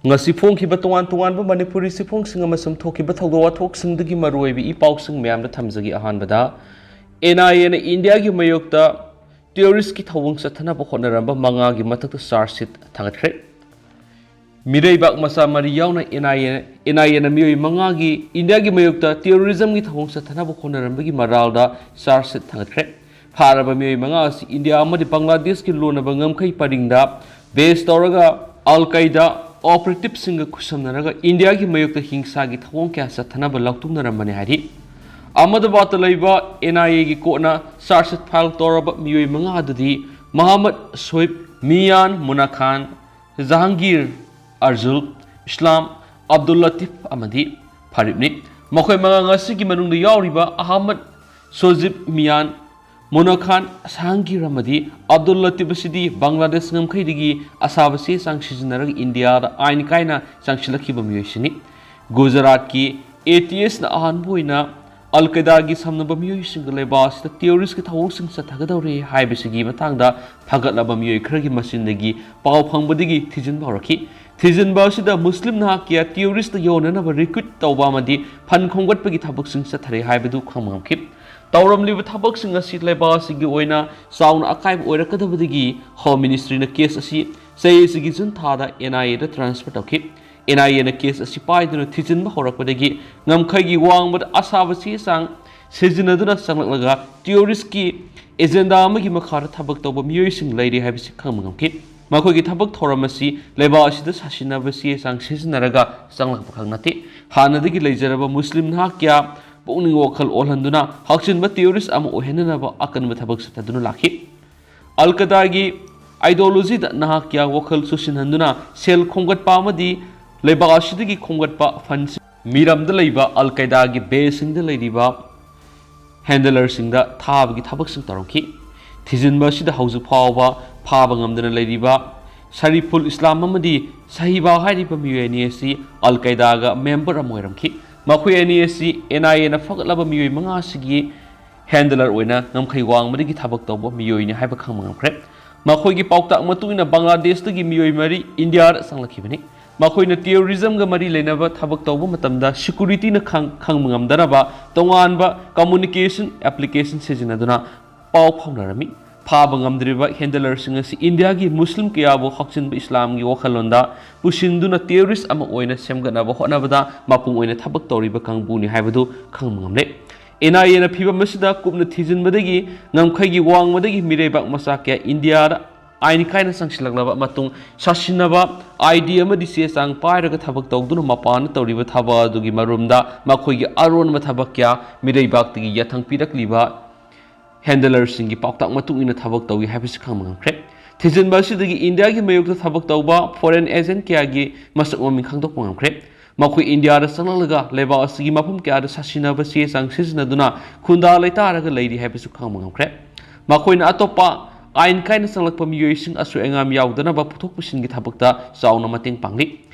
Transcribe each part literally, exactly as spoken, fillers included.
ꯉꯁꯤ ꯐꯣꯡꯈꯤꯕ ꯇꯣꯉꯥꯟ ꯇꯣꯉꯥꯟꯕ ꯃꯅꯤꯄꯨꯔꯤ ꯆꯦꯐꯣꯡꯁꯤꯡ ꯑꯃꯁꯨꯡ ꯊꯣꯛꯈꯤꯕ ꯊꯧꯗꯣꯛ ꯋꯥꯊꯣꯛꯁꯤꯡꯗꯒꯤ ꯃꯔꯨꯑꯣꯏꯕ ꯏ ꯄꯥꯎꯁꯤꯡ ꯃꯌꯥꯝꯗ ꯊꯝꯖꯒꯦ꯫ ꯑꯍꯥꯟꯕꯗ, ꯑꯦꯟ ꯑꯥꯏ ꯑꯦꯅ ꯏꯟꯗꯤꯌꯥꯒꯤ ꯃꯥꯌꯣꯛꯇ ꯇꯦꯔꯣꯔꯤꯁꯀꯤ ꯊꯧꯑꯣꯡ ꯆꯠꯊꯅꯕ ꯍꯣꯠꯅꯔꯝꯕ ꯃꯉꯥꯒꯤ ꯃꯊꯛꯇ ꯆꯥꯔꯖ ꯁꯤꯠ ꯊꯥꯡꯒꯠꯈ꯭ꯔꯦ꯫ ꯃꯤꯔꯩꯕꯥꯛ ꯃꯆꯥ ꯃꯔꯤ ꯌꯥꯎꯅ ꯑꯦꯟ ꯑꯥꯏ ꯑꯦ, ꯑꯦꯟ ꯑꯥꯏ ꯑꯦꯅ ꯃꯤꯑꯣꯏ ꯃꯉꯥꯒꯤ ꯏꯟꯗꯤꯌꯥꯒꯤ ꯃꯥꯌꯣꯛꯇ ꯇꯦꯔꯣꯔꯤꯖꯝꯒꯤ ꯊꯧꯑꯣꯡ ꯆꯠꯊꯅꯕ ꯍꯣꯠꯅꯔꯝꯕꯒꯤ ꯃꯔꯥꯜꯗ ꯆꯥꯔꯖ ꯁꯤꯠ ꯊꯥꯡꯒꯠꯈ꯭ꯔꯦ꯫ ꯐꯥꯔꯕ ꯃꯤꯑꯣꯏ ꯃꯉꯥ ꯑꯁꯤ ꯏꯟꯗꯤꯌꯥ ꯑꯃꯗꯤ ꯕꯪꯒ꯭ꯂꯥꯗꯦꯁꯀꯤ ꯂꯣꯟꯅꯕ ꯉꯝꯈꯩ ꯄꯔꯤꯡꯗ ꯕꯦꯁ ꯇꯧꯔꯒ ꯑꯜ ꯀꯥꯏꯗꯥ ꯑꯣꯄꯔꯦꯇꯤꯚꯁꯤꯡꯒ ꯈꯨꯠꯁꯝꯅꯔꯒ ꯏꯟꯗꯤꯌꯥꯒꯤ ꯃꯥꯌꯣꯛꯇ ꯍꯤꯡꯁꯥꯒꯤ ꯊꯧꯑꯣꯡ ꯀꯌꯥ ꯆꯠꯊꯅꯕ ꯂꯥꯎꯊꯣꯛꯅꯔꯝꯕꯅꯤ ꯍꯥꯏꯔꯤ꯫ ꯑꯍꯃꯗꯕꯥꯗꯇ ꯂꯩꯕ ꯑꯦꯟ ꯑꯥꯏ ꯑꯦꯒꯤ ꯀꯣꯔꯠꯅ ꯆꯥꯔꯖ ꯁꯤꯠ ꯐꯥꯏꯜ ꯇꯧꯔꯕ ꯃꯤꯑꯣꯏ ꯃꯉꯥ ꯑꯗꯨꯗꯤ ꯃꯍꯃꯗ ꯁꯣꯏꯕ, ꯃꯤꯌꯥꯟ ꯃꯨꯅꯥ ꯈꯥꯟ, ꯖꯍꯥꯡꯒꯤꯔ, ꯑꯔꯖꯨꯜ, ꯏꯁꯂꯥꯝ, ꯑꯕꯗꯨꯜ ꯂꯇꯤꯐ ꯑꯃꯗꯤ ꯐꯥꯔꯤꯕꯅꯤ꯫ ꯃꯈꯣꯏ ꯃꯉꯥ ꯑꯁꯤꯒꯤ ꯃꯅꯨꯡꯗ ꯌꯥꯎꯔꯤꯕ ꯑꯍꯃꯗ ꯁꯣꯖꯤꯕ, ꯃꯤꯌꯥꯟ ꯃꯨꯅꯥ ꯈꯥꯟ, ꯖꯍꯥꯡꯒꯤꯔ ꯑꯃꯗꯤ ꯑꯕꯗꯨꯜ ꯂꯇꯤꯐ ꯑꯁꯤꯗꯤ ꯕꯪꯒ꯭ꯂꯥꯗꯦꯁ ꯉꯝꯈꯩꯗꯒꯤ ꯑꯁꯥꯕ ꯆꯦ ꯆꯥꯡ ꯁꯤꯖꯤꯟꯅꯔꯒ ꯏꯟꯗꯤꯌꯥꯗ ꯑꯥꯏꯟ ꯀꯥꯏꯅ ꯆꯪꯁꯤꯜꯂꯛꯈꯤꯕ ꯃꯤꯑꯣꯏꯁꯤꯡꯅꯤ꯫ ꯒꯨꯖꯔꯥꯠꯀꯤ ꯑꯦ ꯇꯤ ꯑꯦꯁꯅ ꯑꯍꯥꯟꯕ ꯑꯣꯏꯅ ꯑꯜ ꯀꯥꯏꯗꯥꯒꯤ ꯁꯝꯅꯕ ꯃꯤꯑꯣꯏꯁꯤꯡꯒ ꯂꯩꯕꯥꯛ ꯑꯁꯤꯗ ꯇꯦꯔꯣꯔꯤꯁꯀꯤ ꯊꯧꯑꯣꯡꯁꯤꯡ ꯆꯠꯊꯒꯗꯧꯔꯦ ꯍꯥꯏꯕꯁꯤꯒꯤ ꯃꯇꯥꯡꯗ ꯐꯒꯠꯂꯕ ꯃꯤꯑꯣꯏ ꯈꯔꯒꯤ ꯃꯆꯤꯟꯗꯒꯤ ꯄꯥꯎ ꯐꯪꯕꯗꯒꯤ ꯊꯤꯖꯤꯟꯕ ꯍꯧꯔꯛꯈꯤ꯫ ꯊꯤꯖꯤꯟꯕ ꯑꯁꯤꯗ ꯃꯨꯁꯂꯤꯝ ꯅꯍꯥ ꯀꯌꯥ ꯇꯦꯔꯣꯔꯤꯁꯇ ꯌꯣꯟꯅꯅꯕ ꯔꯤꯀ꯭ꯔꯨꯠ ꯇꯧꯕ ꯑꯃꯗꯤ ꯐꯟ ꯈꯣꯝꯒꯠꯄꯒꯤ ꯊꯕꯛꯁꯤꯡ ꯆꯠꯊꯔꯦ ꯍꯥꯏꯕꯗꯨ ꯈꯪꯕ ꯉꯝꯈꯤ꯫ ꯇꯧꯔꯝꯂꯤꯕ ꯊꯕꯛꯁꯤꯡ ꯑꯁꯤ ꯂꯩꯕꯥꯛ ꯑꯁꯤꯒꯤ ꯑꯣꯏꯅ ꯆꯥꯎꯅ ꯑꯀꯥꯏꯕ ꯑꯣꯏꯔꯛꯀꯗꯕꯗꯒꯤ ꯍꯣꯝ ꯃꯤꯅꯤꯁꯇ꯭ꯔꯤꯅ ꯀꯦꯁ ꯑꯁꯤ ꯆꯍꯤ ꯑꯁꯤꯒꯤ ꯖꯨꯟ ꯊꯥꯗ ꯑꯦꯟ ꯑꯥꯏ ꯑꯦꯗ ꯇ꯭ꯔꯥꯟꯁꯐꯔ ꯇꯧꯈꯤ꯫ ꯑꯦꯟ ꯑꯥꯏ ꯑꯦꯅ ꯀꯦꯁ ꯑꯁꯤ ꯄꯥꯏꯗꯨꯅ ꯊꯤꯖꯤꯟꯕ ꯍꯧꯔꯛꯄꯗꯒꯤ ꯉꯝꯈꯩꯒꯤ ꯋꯥꯡꯃꯗ ꯑꯁꯥꯕ ꯆꯦ ꯆꯥꯡ ꯁꯤꯖꯤꯟꯅꯗꯨꯅ ꯆꯪꯂꯛꯂꯒ ꯇꯦꯔꯣꯔꯤꯁꯀꯤ ꯑꯦꯖꯦꯟꯗꯥ ꯑꯃꯒꯤ ꯃꯈꯥꯗ ꯊꯕꯛ ꯇꯧꯕ ꯃꯤꯑꯣꯏꯁꯤꯡ ꯂꯩꯔꯤ ꯍꯥꯏꯕꯁꯤ ꯈꯪꯕ ꯉꯝꯈꯤ꯫ ꯃꯈꯣꯏꯒꯤ ꯊꯕꯛ ꯊꯧꯔꯝ ꯑꯁꯤ ꯂꯩꯕꯥꯛ ꯑꯁꯤꯗ ꯁꯥꯁꯤꯟꯅꯕ ꯆꯦ ꯆꯥꯡ ꯁꯤꯖꯤꯟꯅꯔꯒ ꯆꯪꯂꯛꯄ ꯈꯛ ꯅꯠꯇꯦ꯫ ꯍꯥꯟꯅꯗꯒꯤ ꯂꯩꯖꯔꯕ ꯃꯨꯁꯂꯤꯝ ꯅꯍꯥ ꯀꯌꯥ ꯄꯨꯛꯅꯤꯡ ꯋꯥꯈꯜ ꯑꯣꯜꯍꯟꯗꯨꯅ ꯍꯛꯆꯤꯟꯕ ꯇꯦꯔꯣꯔꯤꯁ ꯑꯃ ꯑꯣꯏꯍꯟꯅꯅꯕ ꯑꯀꯟꯕ ꯊꯕꯛ ꯆꯠꯊꯗꯨꯅ ꯂꯥꯛꯈꯤ꯫ ꯑꯜ ꯀꯥꯏꯗꯥꯒꯤ ꯑꯥꯏꯗꯤꯑꯣꯂꯣꯖꯤꯗ ꯅꯍꯥꯛ ꯀꯌꯥ ꯋꯥꯈꯜ ꯆꯨꯁꯤꯟꯍꯟꯗꯨꯅ ꯁꯦꯜ ꯈꯣꯝꯒꯠꯄ ꯑꯃꯗꯤ ꯂꯩꯕꯥꯛ ꯑꯁꯤꯗꯒꯤ ꯈꯣꯝꯒꯠꯄ ꯐꯟꯁꯤꯡ ꯃꯤꯔꯝꯗ ꯂꯩꯕ ꯑꯜ ꯀꯥꯏꯗꯥꯒꯤ ꯕꯦꯁꯁꯤꯡꯗ ꯂꯩꯔꯤꯕ ꯍꯦꯟꯗꯂꯔꯁꯤꯡꯗ ꯊꯥꯕꯒꯤ ꯊꯕꯛꯁꯤꯡ ꯇꯧꯔꯝꯈꯤ꯫ ꯊꯤꯖꯤꯟꯕ ꯑꯁꯤꯗ ꯍꯧꯖꯤꯛ ꯐꯥꯎꯕ ꯐꯥꯕ ꯉꯝꯗꯅ ꯂꯩꯔꯤꯕ ꯁꯔꯤꯐꯨꯜ ꯏꯁꯂꯥꯝ ꯑꯃꯗꯤ ꯁꯍꯤꯕꯥ ꯍꯥꯏꯔꯤꯕ ꯃꯤꯑꯣꯏ ꯑꯅꯤ ꯑꯁꯤ ꯑꯜ ꯀꯥꯏꯗꯥꯒ ꯃꯦꯝꯕꯔ ꯑꯃ ꯑꯣꯏꯔꯝꯈꯤ꯫ ꯃꯈꯣꯏ ꯑꯅꯤ ꯑꯁꯤ ꯑꯦꯟ ꯑꯥꯏ ꯑꯦꯅ ꯐꯒꯠꯂꯕ ꯃꯤꯑꯣꯏ ꯃꯉꯥ ꯑꯁꯤꯒꯤ ꯍꯦꯟꯗꯂꯔ ꯑꯣꯏꯅ ꯉꯝꯈꯩ ꯋꯥꯡꯃꯗꯒꯤ ꯊꯕꯛ ꯇꯧꯕ ꯃꯤꯑꯣꯏꯅꯤ ꯍꯥꯏꯕ ꯈꯪꯕ ꯉꯝꯈ꯭ꯔꯦ꯫ ꯃꯈꯣꯏꯒꯤ ꯄꯥꯎꯇꯥꯛ ꯃꯇꯨꯡ ꯏꯟꯅ ꯕꯪꯒ꯭ꯂꯥꯗꯦꯁꯇꯒꯤ ꯃꯤꯑꯣꯏ ꯃꯔꯤ ꯏꯟꯗꯤꯌꯥꯗ ꯆꯪꯂꯛꯈꯤꯕꯅꯤ꯫ ꯃꯈꯣꯏꯅ terrorism ꯒ ꯃꯔꯤ ꯂꯩꯅꯕ ꯊꯕꯛ ꯇꯧꯕ ꯃꯇꯝꯗ security ꯅ ꯈꯪ-, ꯈꯪꯕ ꯉꯝꯗꯅꯕ ꯇꯣꯉꯥꯟꯕ communication application ꯁꯤꯖꯤꯟꯅꯗꯨꯅ ꯄꯥꯎ ꯐꯥꯎꯅꯔꯝꯃꯤ꯫ ꯐꯥꯕ ꯉꯝꯗ꯭ꯔꯤꯕ handler ꯁꯤꯡ ꯑꯁꯤ ꯏꯟꯗꯤꯌꯥꯒꯤ ꯃꯨꯁꯂꯤꯝ ꯀꯌꯥꯕꯨ ꯍꯧꯆꯤꯟꯕ ꯏꯁꯂꯥꯝꯒꯤ ꯋꯥꯈꯜꯂꯣꯟꯗ ꯄꯨꯁꯤꯟꯗꯨꯅ terrorist ꯑꯃ ꯑꯣꯏꯅ ꯁꯦꯝꯒꯠꯅꯕ ꯍꯣꯠꯅꯕꯗ ꯃꯄꯨꯡ ꯑꯣꯏꯅ ꯊꯕꯛ ꯇꯧꯔꯤꯕ ꯀꯥꯡꯕꯨꯅꯤ ꯍꯥꯏꯕꯗꯨ ꯈꯪꯕ ꯉꯝꯂꯦ꯫ NIA ꯅ ꯐꯤꯚꯝ ꯑꯁꯤꯗ ꯀꯨꯞꯅ ꯊꯤꯖꯤꯟꯕꯗꯒꯤ ꯉꯝꯈꯩꯒꯤ ꯋꯥꯡꯃꯗꯒꯤ ꯃꯤꯔꯩꯕꯥꯛ ꯃꯆꯥ ꯀꯌꯥ ꯏꯟꯗꯤꯌꯥꯗ ꯑꯥꯏꯟ ꯀꯥꯏꯅ ꯆꯪꯁꯤꯜꯂꯛꯂꯕ ꯑꯃꯁꯨꯡ ꯁꯥꯁꯤꯟꯅꯕ ID ꯑꯃꯗꯤ ꯆꯦ ꯆꯥꯡ ꯄꯥꯏꯔꯒ ꯊꯕꯛ ꯇꯧꯗꯨꯅ ꯃꯄꯥꯟꯗ ꯇꯧꯔꯤꯕ ꯊꯕꯛ ꯑꯗꯨꯒꯤ ꯃꯔꯨꯝꯗ ꯃꯈꯣꯏꯒꯤ ꯑꯔꯣꯟꯕ ꯊꯕꯛ ꯀꯌꯥ ꯃꯤꯔꯩꯕꯥꯛꯇꯒꯤ ꯌꯥꯊꯪ ꯄꯤꯔꯛꯂꯤꯕ handler ꯁꯤꯡꯒꯤ ꯄꯥꯎꯇꯥꯛ ꯃꯇꯨꯡ ꯏꯟꯅ ꯊꯕꯛ ꯇꯧꯏ ꯍꯥꯏꯕꯁꯤ ꯈꯪꯕ ꯉꯝꯈ꯭ꯔꯦ꯫ ꯊꯤꯖꯤꯟꯕ ꯑꯁꯤꯗꯒꯤ ꯏꯟꯗꯤꯌꯥꯒꯤ ꯃꯥꯌꯣꯛꯇ ꯊꯕꯛ ꯇꯧꯕ foreign agent ꯀꯌꯥꯒꯤ ꯃꯁꯛ ꯃꯃꯤꯡ ꯈꯪꯗꯣꯛꯄ ꯉꯝꯈ꯭ꯔꯦ꯫ ꯃꯈꯣꯏ ꯏꯟꯗꯤꯌꯥꯗ ꯆꯪꯂꯛꯂꯒ ꯂꯩꯕꯥꯛ ꯑꯁꯤꯒꯤ ꯃꯐꯝ ꯀꯌꯥꯗ ꯁꯥꯁꯤꯟꯅꯕ ꯆꯦ ꯆꯥꯡ ꯁꯤꯖꯤꯟꯅꯗꯨꯅ ꯈꯨꯟꯗꯥ ꯂꯩꯇꯥꯔꯒ ꯂꯩꯔꯤ ꯍꯥꯏꯕꯁꯨ ꯈꯪꯕ ꯉꯝꯈ꯭ꯔꯦ꯫ ꯃꯈꯣꯏꯅ ꯑꯇꯣꯞꯄ ꯑꯥꯏꯟ ꯀꯥꯏꯅ ꯆꯪꯂꯛꯄ ꯃꯤꯑꯣꯏꯁꯤꯡ ꯑꯁꯣꯏ ꯑꯉꯥꯝ ꯌꯥꯎꯗꯅꯕ ꯄꯨꯊꯣꯛ ꯄꯨꯁꯤꯟꯒꯤ ꯊꯕꯛꯇ ꯆꯥꯎꯅ ꯃꯇꯦꯡ ꯄꯥꯡꯂꯤ꯫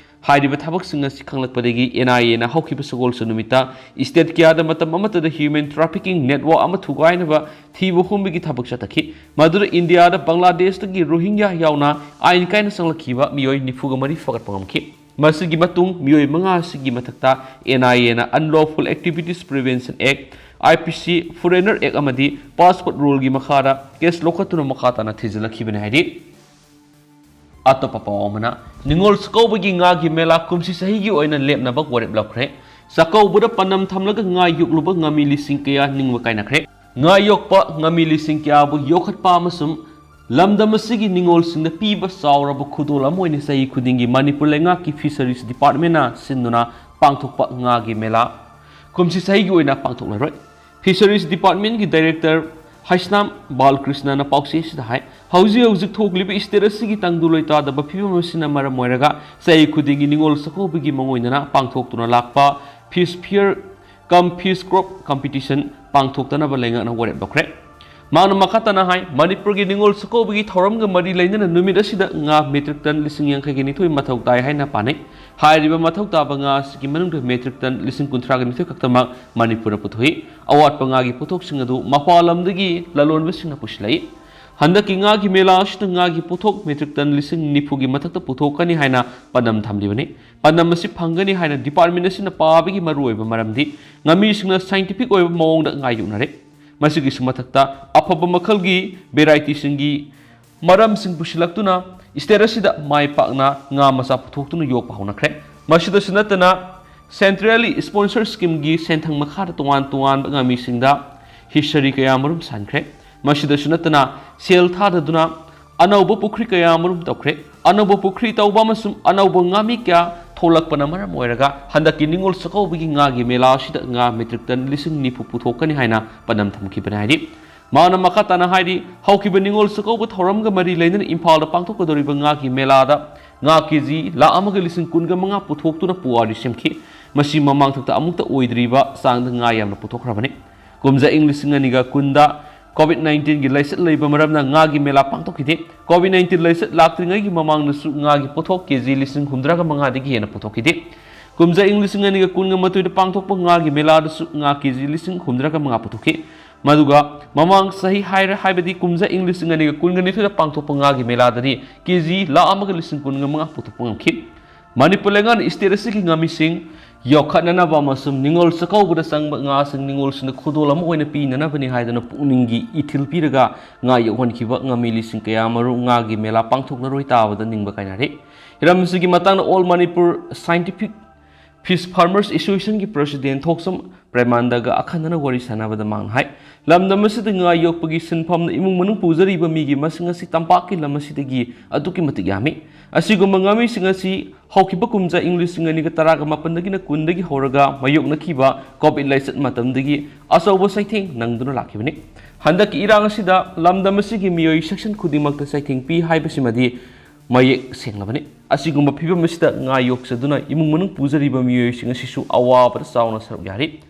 ꯍꯥꯏꯔꯤꯕ ꯊꯕꯛꯁꯤꯡ ꯑꯁꯤ ꯈꯪꯂꯛꯄꯗꯒꯤ NIA ꯅ ꯍꯧꯈꯤꯕ ꯁꯒꯣꯜꯁꯦꯟ ꯅꯨꯃꯤꯠꯇ state ꯀꯌꯥꯗ ꯃꯇꯝ ꯑꯃꯠꯇꯗ human trafficking network ꯑꯃ ꯊꯨꯒꯥꯏꯅꯕ ꯊꯤꯕ ꯍꯨꯝꯕꯒꯤ ꯊꯕꯛ ꯆꯠꯊꯈꯤ꯫ ꯃꯗꯨꯗ ꯏꯟꯗꯤꯌꯥꯗ ꯕꯪꯒ꯭ꯂꯥꯗꯦꯁꯇꯒꯤ ꯔꯣꯍꯤꯡꯒ꯭ꯌꯥ ꯌꯥꯎꯅ ꯑꯥꯏꯟ ꯀꯥꯏꯅ ꯆꯪꯂꯛꯈꯤꯕ ꯃꯤꯑꯣꯏ ꯅꯤꯐꯨꯒ ꯃꯔꯤ ꯐꯒꯠꯄ ꯉꯝꯈꯤ꯫ ꯃꯁꯤꯒꯤ ꯃꯇꯨꯡ ꯃꯤꯑꯣꯏ ꯃꯉꯥ ꯑꯁꯤꯒꯤ ꯃꯊꯛꯇ NIA ꯅ Unlawful Activities Prevention Act, IPC, Foreigner Act ꯑꯃꯗꯤ Passport Rule ꯒꯤ ꯃꯈꯥꯗ case ꯂꯧꯈꯠꯇꯨꯅ ꯃꯈꯥ ꯇꯥꯅ ꯊꯤꯖꯤꯜꯂꯛꯈꯤꯕꯅꯤ ꯍꯥꯏꯔꯤ꯫ ꯑꯇꯣꯞꯄ ꯄꯥꯎ ꯑꯃꯅ, ꯅꯤꯉꯣꯜ ꯆꯥꯛꯀꯧꯕꯒꯤ ꯉꯥꯒꯤ ꯃꯦꯂꯥ ꯀꯨꯝꯁꯤ ꯆꯍꯤꯒꯤ ꯑꯣꯏꯅ ꯂꯦꯞꯅꯕ ꯋꯥꯔꯦꯞ ꯂꯧꯈ꯭ꯔꯦ꯫ ꯆꯥꯛꯀꯧꯕꯗ ꯄꯥꯟꯗꯝ ꯊꯝꯂꯒ ꯉꯥ ꯌꯣꯛꯂꯨꯕ ꯉꯥꯃꯤ ꯂꯤꯁꯤꯡ ꯀꯌꯥ ꯅꯤꯡꯕ ꯀꯥꯏꯅꯈ꯭ꯔꯦ꯫ ꯉꯥ ꯌꯣꯛꯄ ꯉꯥꯃꯤ ꯂꯤꯁꯤꯡ ꯀꯌꯥꯕꯨ ꯌꯣꯛꯈꯠꯄ ꯑꯃꯁꯨꯡ ꯂꯝꯗꯝ ꯑꯁꯤꯒꯤ ꯅꯤꯉꯣꯜꯁꯤꯡꯗ ꯄꯤꯕ ꯆꯥꯎꯔꯕ ꯈꯨꯗꯣꯜ ꯑꯃ ꯑꯣꯏꯅ ꯆꯍꯤ ꯈꯨꯗꯤꯡꯒꯤ ꯃꯅꯤꯄꯨꯔ ꯂꯩꯉꯥꯛꯀꯤ Fisheries Department ꯅ ꯁꯤꯟꯗꯨꯅ ꯄꯥꯡꯊꯣꯛꯄ ꯉꯥꯒꯤ ꯃꯦꯂꯥ ꯀꯨꯝꯁꯤ ꯆꯍꯤꯒꯤ ꯑꯣꯏꯅ ꯄꯥꯡꯊꯣꯛꯂꯔꯣꯏ꯫ Fisheries Department ꯀꯤ Director ꯍꯩꯁꯅꯥꯝ ꯕꯥꯂꯀ꯭ꯔꯤꯁꯅꯅ ꯄꯥꯎꯆꯦ ꯑꯁꯤꯗ ꯍꯥꯏ, ꯍꯧꯖꯤꯛ ꯍꯧꯖꯤꯛ ꯊꯣꯛꯂꯤꯕ state ꯑꯁꯤꯒꯤ ꯇꯪꯗꯨ ꯂꯩꯇꯥꯗꯕ ꯐꯤꯕꯝ ꯑꯁꯤꯅ ꯃꯔꯝ ꯑꯣꯏꯔꯒ ꯆꯍꯤ ꯈꯨꯗꯤꯡꯒꯤ ꯅꯤꯉꯣꯜ ꯆꯥꯛꯀꯧꯕꯒꯤ ꯃꯑꯣꯡ ꯑꯣꯏꯅ ꯄꯥꯡꯊꯣꯛꯇꯨꯅ ꯂꯥꯛꯄ Fish Fair cum Fish Crop Competition ꯄꯥꯡꯊꯣꯛꯇꯅꯕ ꯂꯩꯉꯥꯛꯅ ꯋꯥꯔꯦꯞ ꯂꯧꯈ꯭ꯔꯦ꯫ ꯃꯍꯥꯛꯅ ꯃꯈꯥ ꯇꯥꯅ ꯍꯥꯏ, ꯃꯅꯤꯄꯨꯔꯒꯤ ꯅꯤꯉꯣꯜ ꯆꯥꯛꯀꯧꯕꯒꯤ ꯊꯧꯔꯝꯒ ꯃꯔꯤ ꯂꯩꯅꯅ ꯅꯨꯃꯤꯠ ꯑꯁꯤꯗ ꯉꯥ metric ton ꯂꯤꯁꯤꯡ ꯌꯥꯡꯈꯩꯒ ꯅꯤꯊꯣꯏ ꯃꯊꯧ ꯇꯥꯏ ꯍꯥꯏꯅ ꯄꯥꯅꯩ꯫ ꯍꯥꯏꯔꯤꯕ ꯃꯊꯧ ꯇꯥꯕ ꯉꯥ ꯑꯁꯤꯒꯤ ꯃꯅꯨꯡꯗ metric ton ꯂꯤꯁꯤꯡ ꯀꯨꯟꯊ꯭ꯔꯥꯒ ꯅꯤꯊꯣꯏ ꯈꯛꯇꯃꯛ ꯃꯅꯤꯄꯨꯔꯗ ꯄꯨꯊꯣꯛꯏ꯫ ꯑꯋꯥꯠꯄ ꯉꯥꯒꯤ ꯄꯣꯠꯊꯣꯛꯁꯤꯡ ꯑꯗꯨ ꯃꯄꯥꯟ ꯂꯝꯗꯒꯤ ꯂꯂꯣꯟꯕꯁꯤꯡꯅ ꯄꯨꯁꯤꯜꯂꯛꯏ꯫ ꯍꯟꯗꯛꯀꯤ ꯉꯥꯒꯤ ꯃꯦꯂꯥ ꯑꯁꯤꯗ ꯉꯥꯒꯤ ꯄꯣꯠꯊꯣꯛ metric ton ꯂꯤꯁꯤꯡ ꯅꯤꯐꯨꯒꯤ ꯃꯊꯛꯇ ꯄꯨꯊꯣꯛꯀꯅꯤ ꯍꯥꯏꯅ ꯄꯥꯟꯗꯝ ꯊꯝꯂꯤꯕꯅꯤ꯫ ꯄꯥꯟꯗꯝ ꯑꯁꯤ ꯐꯪꯒꯅꯤ ꯍꯥꯏꯅ department ꯑꯁꯤꯅ ꯄꯥꯕꯒꯤ ꯃꯔꯨꯑꯣꯏꯕ ꯃꯔꯝꯗꯤ ꯉꯥꯃꯤꯁꯤꯡꯅ scientific ꯑꯣꯏꯕ ꯃꯑꯣꯡꯗ ꯉꯥ ꯌꯣꯛꯅꯔꯦ꯫ ꯃꯁꯤꯒꯤꯁꯨ ꯃꯊꯛꯇ ꯑꯐꯕ ꯃꯈꯜꯒꯤ varietyꯁꯤꯡꯒꯤ ꯃꯔꯝꯁꯤꯡ ꯄꯨꯁꯤꯜꯂꯛꯇꯨꯅ state ꯑꯁꯤꯗ ꯃꯥꯏ ꯄꯥꯛꯅ ꯉꯥ ꯃꯆꯥ ꯄꯨꯊꯣꯛꯇꯨꯅ ꯌꯣꯛꯄ ꯍꯧꯅꯈ꯭ꯔꯦ꯫ ꯃꯁꯤꯗꯁꯨ ꯅꯠꯇꯅ centrally sponsor schemeꯒꯤ ꯁꯦꯟꯊꯪ ꯃꯈꯥꯗ ꯇꯣꯉꯥꯟ ꯇꯣꯉꯥꯟꯕ ꯉꯥꯃꯤꯁꯤꯡꯗ hatchery ꯀꯌꯥ ꯃꯔꯨꯝ ꯁꯥꯟꯈ꯭ꯔꯦ꯫ ꯃꯁꯤꯗꯁꯨ ꯅꯠꯇꯅ ꯁꯦꯜ ꯊꯥꯗꯗꯨꯅ ꯑꯅꯧꯕ ꯄꯨꯈ꯭ꯔꯤ ꯀꯌꯥ ꯃꯔꯨꯝ ꯇꯧꯈ꯭ꯔꯦ꯫ ꯑꯅꯧꯕ ꯄꯨꯈ꯭ꯔꯤ ꯇꯧꯕ ꯑꯃꯁꯨꯡ ꯑꯅꯧꯕ ꯉꯥꯃꯤ ꯀꯌꯥ ꯊꯣꯛꯂꯛꯄꯅ ꯃꯔꯝ ꯑꯣꯏꯔꯒ ꯍꯟꯗꯛꯀꯤ ꯅꯤꯉꯣꯜ ꯆꯥꯛꯀꯧꯕꯒꯤ ꯉꯥꯒꯤ ꯃꯦꯂꯥ ꯑꯁꯤꯗ ꯉꯥ metric ton ꯂꯤꯁꯤꯡ ꯅꯤꯐꯨ ꯄꯨꯊꯣꯛꯀꯅꯤ ꯍꯥꯏꯅ ꯄꯥꯟꯗꯝ ꯊꯝꯈꯤꯕꯅꯤ ꯍꯥꯏꯔꯤ꯫ ꯃꯥꯅ ꯃꯈꯥ ꯇꯥꯅ ꯍꯥꯏꯔꯤ, ꯍꯧꯈꯤꯕ ꯅꯤꯉꯣꯜ ꯆꯥꯛꯀꯧꯕ ꯊꯧꯔꯝꯒ ꯃꯔꯤ ꯂꯩꯅꯅ ꯏꯝꯐꯥꯜꯗ ꯄꯥꯡꯊꯣꯛꯀꯗꯧꯔꯤꯕ ꯉꯥꯒꯤ ꯃꯦꯂꯥꯗ ꯉꯥ ꯀꯦꯖꯤ ꯂꯥꯈ ꯑꯃꯒ ꯂꯤꯁꯤꯡ ꯀꯨꯟꯒ ꯃꯉꯥ ꯄꯨꯊꯣꯛꯇꯨꯅ ꯄꯨꯋꯥꯔꯤ ꯁꯦꯝꯈꯤ꯫ ꯃꯁꯤ ꯃꯃꯥꯡ ꯊꯛꯇ ꯑꯃꯨꯛꯇ ꯑꯣꯏꯗ꯭ꯔꯤꯕ ꯆꯥꯡꯗ ꯉꯥ ꯌꯥꯝꯅ ꯄꯨꯊꯣꯛꯈ꯭ꯔꯕꯅꯤ꯫ ꯀꯨꯝꯖꯥ ꯏꯪ ꯂꯤꯁꯤꯡ ꯑꯅꯤꯒ ꯀꯨꯟꯗ COVID nineteenꯒꯤ ꯂꯥꯏꯆꯠ ꯂꯩꯕ ꯃꯔꯝꯅ ꯉꯥꯒꯤ ꯃꯦꯂꯥ ꯄꯥꯡꯊꯣꯛꯈꯤꯗꯦ꯫ COVID nineteen ꯂꯥꯏꯆꯠ ꯂꯥꯛꯇ꯭ꯔꯤꯉꯩꯒꯤ ꯃꯃꯥꯡꯗꯁꯨ ꯉꯥꯒꯤ ꯄꯣꯠꯊꯣꯛ ꯀꯦꯖꯤ ꯂꯤꯁꯤꯡ ꯍꯨꯝꯗ꯭ꯔꯥꯒ ꯃꯉꯥꯗꯒꯤ ꯍꯦꯟꯅ ꯄꯨꯊꯣꯛꯈꯤꯗꯦ꯫ ꯀꯨꯝꯖꯥ ꯏꯪ ꯂꯤꯁꯤꯡ ꯑꯅꯤꯒ ꯀꯨꯟꯒ ꯃꯥꯊꯣꯏꯗ ꯄꯥꯡꯊꯣꯛꯄ ꯉꯥꯒꯤ ꯃꯦꯂꯥꯗꯁꯨ ꯉꯥ ꯀꯦꯖꯤ ꯂꯤꯁꯤꯡ ꯍꯨꯝꯗ꯭ꯔꯥꯒ ꯃꯉꯥ ꯄꯨꯊꯣꯛꯈꯤ꯫ ꯃꯗꯨꯒ ꯃꯃꯥꯡ ꯆꯍꯤ ꯍꯥꯏꯔ, ꯍꯥꯏꯕꯗꯤ ꯀꯨꯝꯖꯥ ꯏꯪ ꯂꯤꯁꯤꯡ ꯑꯅꯤꯒ ꯀꯨꯟꯒ ꯅꯤꯊꯣꯏꯗ ꯄꯥꯡꯊꯣꯛꯄ ꯉꯥꯒꯤ ꯃꯦꯂꯥꯗꯗꯤ ꯀꯦꯖꯤ ꯂꯥꯈ ꯑꯃꯒ ꯂꯤꯁꯤꯡ ꯀꯨꯟꯒ ꯃꯉꯥ ꯄꯨꯊꯣꯛꯄ ꯉꯝꯈꯤ꯫ ꯃꯅꯤꯄꯨꯔ ꯂꯩꯉꯥꯛꯅ state ꯑꯁꯤꯒꯤ ꯉꯥꯃꯤꯁꯤꯡ ꯌꯣꯛꯈꯠꯅꯅꯕ ꯑꯃꯁꯨꯡ ꯅꯤꯉꯣꯜ ꯆꯥꯛꯀꯧꯕꯗ ꯆꯪꯕ ꯉꯥꯁꯤꯡ ꯅꯤꯉꯣꯜꯁꯤꯡꯗ ꯈꯨꯗꯣꯜ ꯑꯃ ꯑꯣꯏꯅ ꯄꯤꯅꯅꯕꯅꯤ ꯍꯥꯏꯗꯨꯅ ꯄꯨꯛꯅꯤꯡꯒꯤ ꯏꯊꯤꯜ ꯄꯤꯔꯒ ꯉꯥ ꯌꯣꯛꯍꯟꯈꯤꯕ ꯉꯥꯃꯤ ꯂꯤꯁꯤꯡ ꯀꯌꯥ ꯃꯔꯨꯝ ꯉꯥꯒꯤ ꯃꯦꯂꯥ ꯄꯥꯡꯊꯣꯛꯅꯔꯣꯏ ꯇꯥꯕꯗ ꯅꯤꯡꯕ ꯀꯥꯏꯅꯔꯦ꯫ ꯍꯤꯔꯝ ꯑꯁꯤꯒꯤ ꯃꯇꯥꯡꯗ All Manipur Scientific Fish Farmers Associationꯒꯤ president ꯊꯣꯛꯆꯝ ꯄ꯭ꯔꯦꯃꯥꯟꯗꯒ ꯑꯈꯟꯅꯅ ꯋꯥꯔꯤ ꯁꯥꯟꯅꯕꯗ ꯃꯥꯅ ꯍꯥꯏ, ꯂꯝꯗꯝ ꯑꯁꯤꯗ ꯉꯥ ꯌꯣꯛꯄꯒꯤ ꯁꯤꯟꯐꯝꯅ ꯏꯃꯨꯡ ꯃꯅꯨꯡ ꯄꯨꯖꯔꯤꯕ ꯃꯤꯒꯤ ꯃꯁꯤꯡ ꯑꯁꯤ ꯇꯝꯄꯥꯛꯀꯤ ꯂꯝ ꯑꯁꯤꯗꯒꯤ ꯑꯗꯨꯛꯀꯤ ꯃꯇꯤꯛ ꯌꯥꯝꯃꯤ꯫ ꯑꯁꯤꯒꯨꯝꯕ ꯉꯥꯃꯤꯁꯤꯡ ꯑꯁꯤ ꯍꯧꯈꯤꯕ ꯀꯨꯝꯖꯥ ꯏꯪ ꯂꯤꯁꯤꯡ ꯑꯅꯤꯒ ꯇꯔꯥꯒ ꯃꯥꯄꯟꯗꯒꯤꯅ ꯀꯨꯟꯗꯒꯤ ꯍꯧꯔꯒ ꯃꯥꯌꯣꯛꯅꯈꯤꯕ COVID ꯂꯥꯏꯆꯠ ꯃꯇꯝꯗꯒꯤ ꯑꯆꯧꯕ ꯆꯩꯊꯦꯡ ꯅꯪꯗꯨꯅ ꯂꯥꯛꯈꯤꯕꯅꯤ꯫ ꯍꯟꯗꯛꯀꯤ ꯏꯔꯥꯡ ꯑꯁꯤꯗ ꯂꯝꯗꯝ ꯑꯁꯤꯒꯤ ꯃꯤꯑꯣꯏ section ꯈꯨꯗꯤꯡꯃꯛꯇ ꯆꯩꯊꯦꯡ ꯄꯤ ꯍꯥꯏꯕꯁꯤꯃꯗꯤ ꯃꯌꯦꯛ ꯁꯦꯡꯂꯕꯅꯤ꯫ ꯑꯁꯤꯒꯨꯝꯕ ꯐꯤꯕꯝ ꯑꯁꯤꯗ ꯉꯥ ꯌꯣꯛꯆꯗꯨꯅ ꯏꯃꯨꯡ ꯃꯅꯨꯡ ꯄꯨꯖꯔꯤꯕ ꯃꯤꯑꯣꯏꯁꯤꯡ ꯑꯁꯤꯁꯨ ꯑꯋꯥꯕꯗ ꯆꯥꯎꯅ ꯁꯔꯨꯛ ꯌꯥꯔꯤ꯫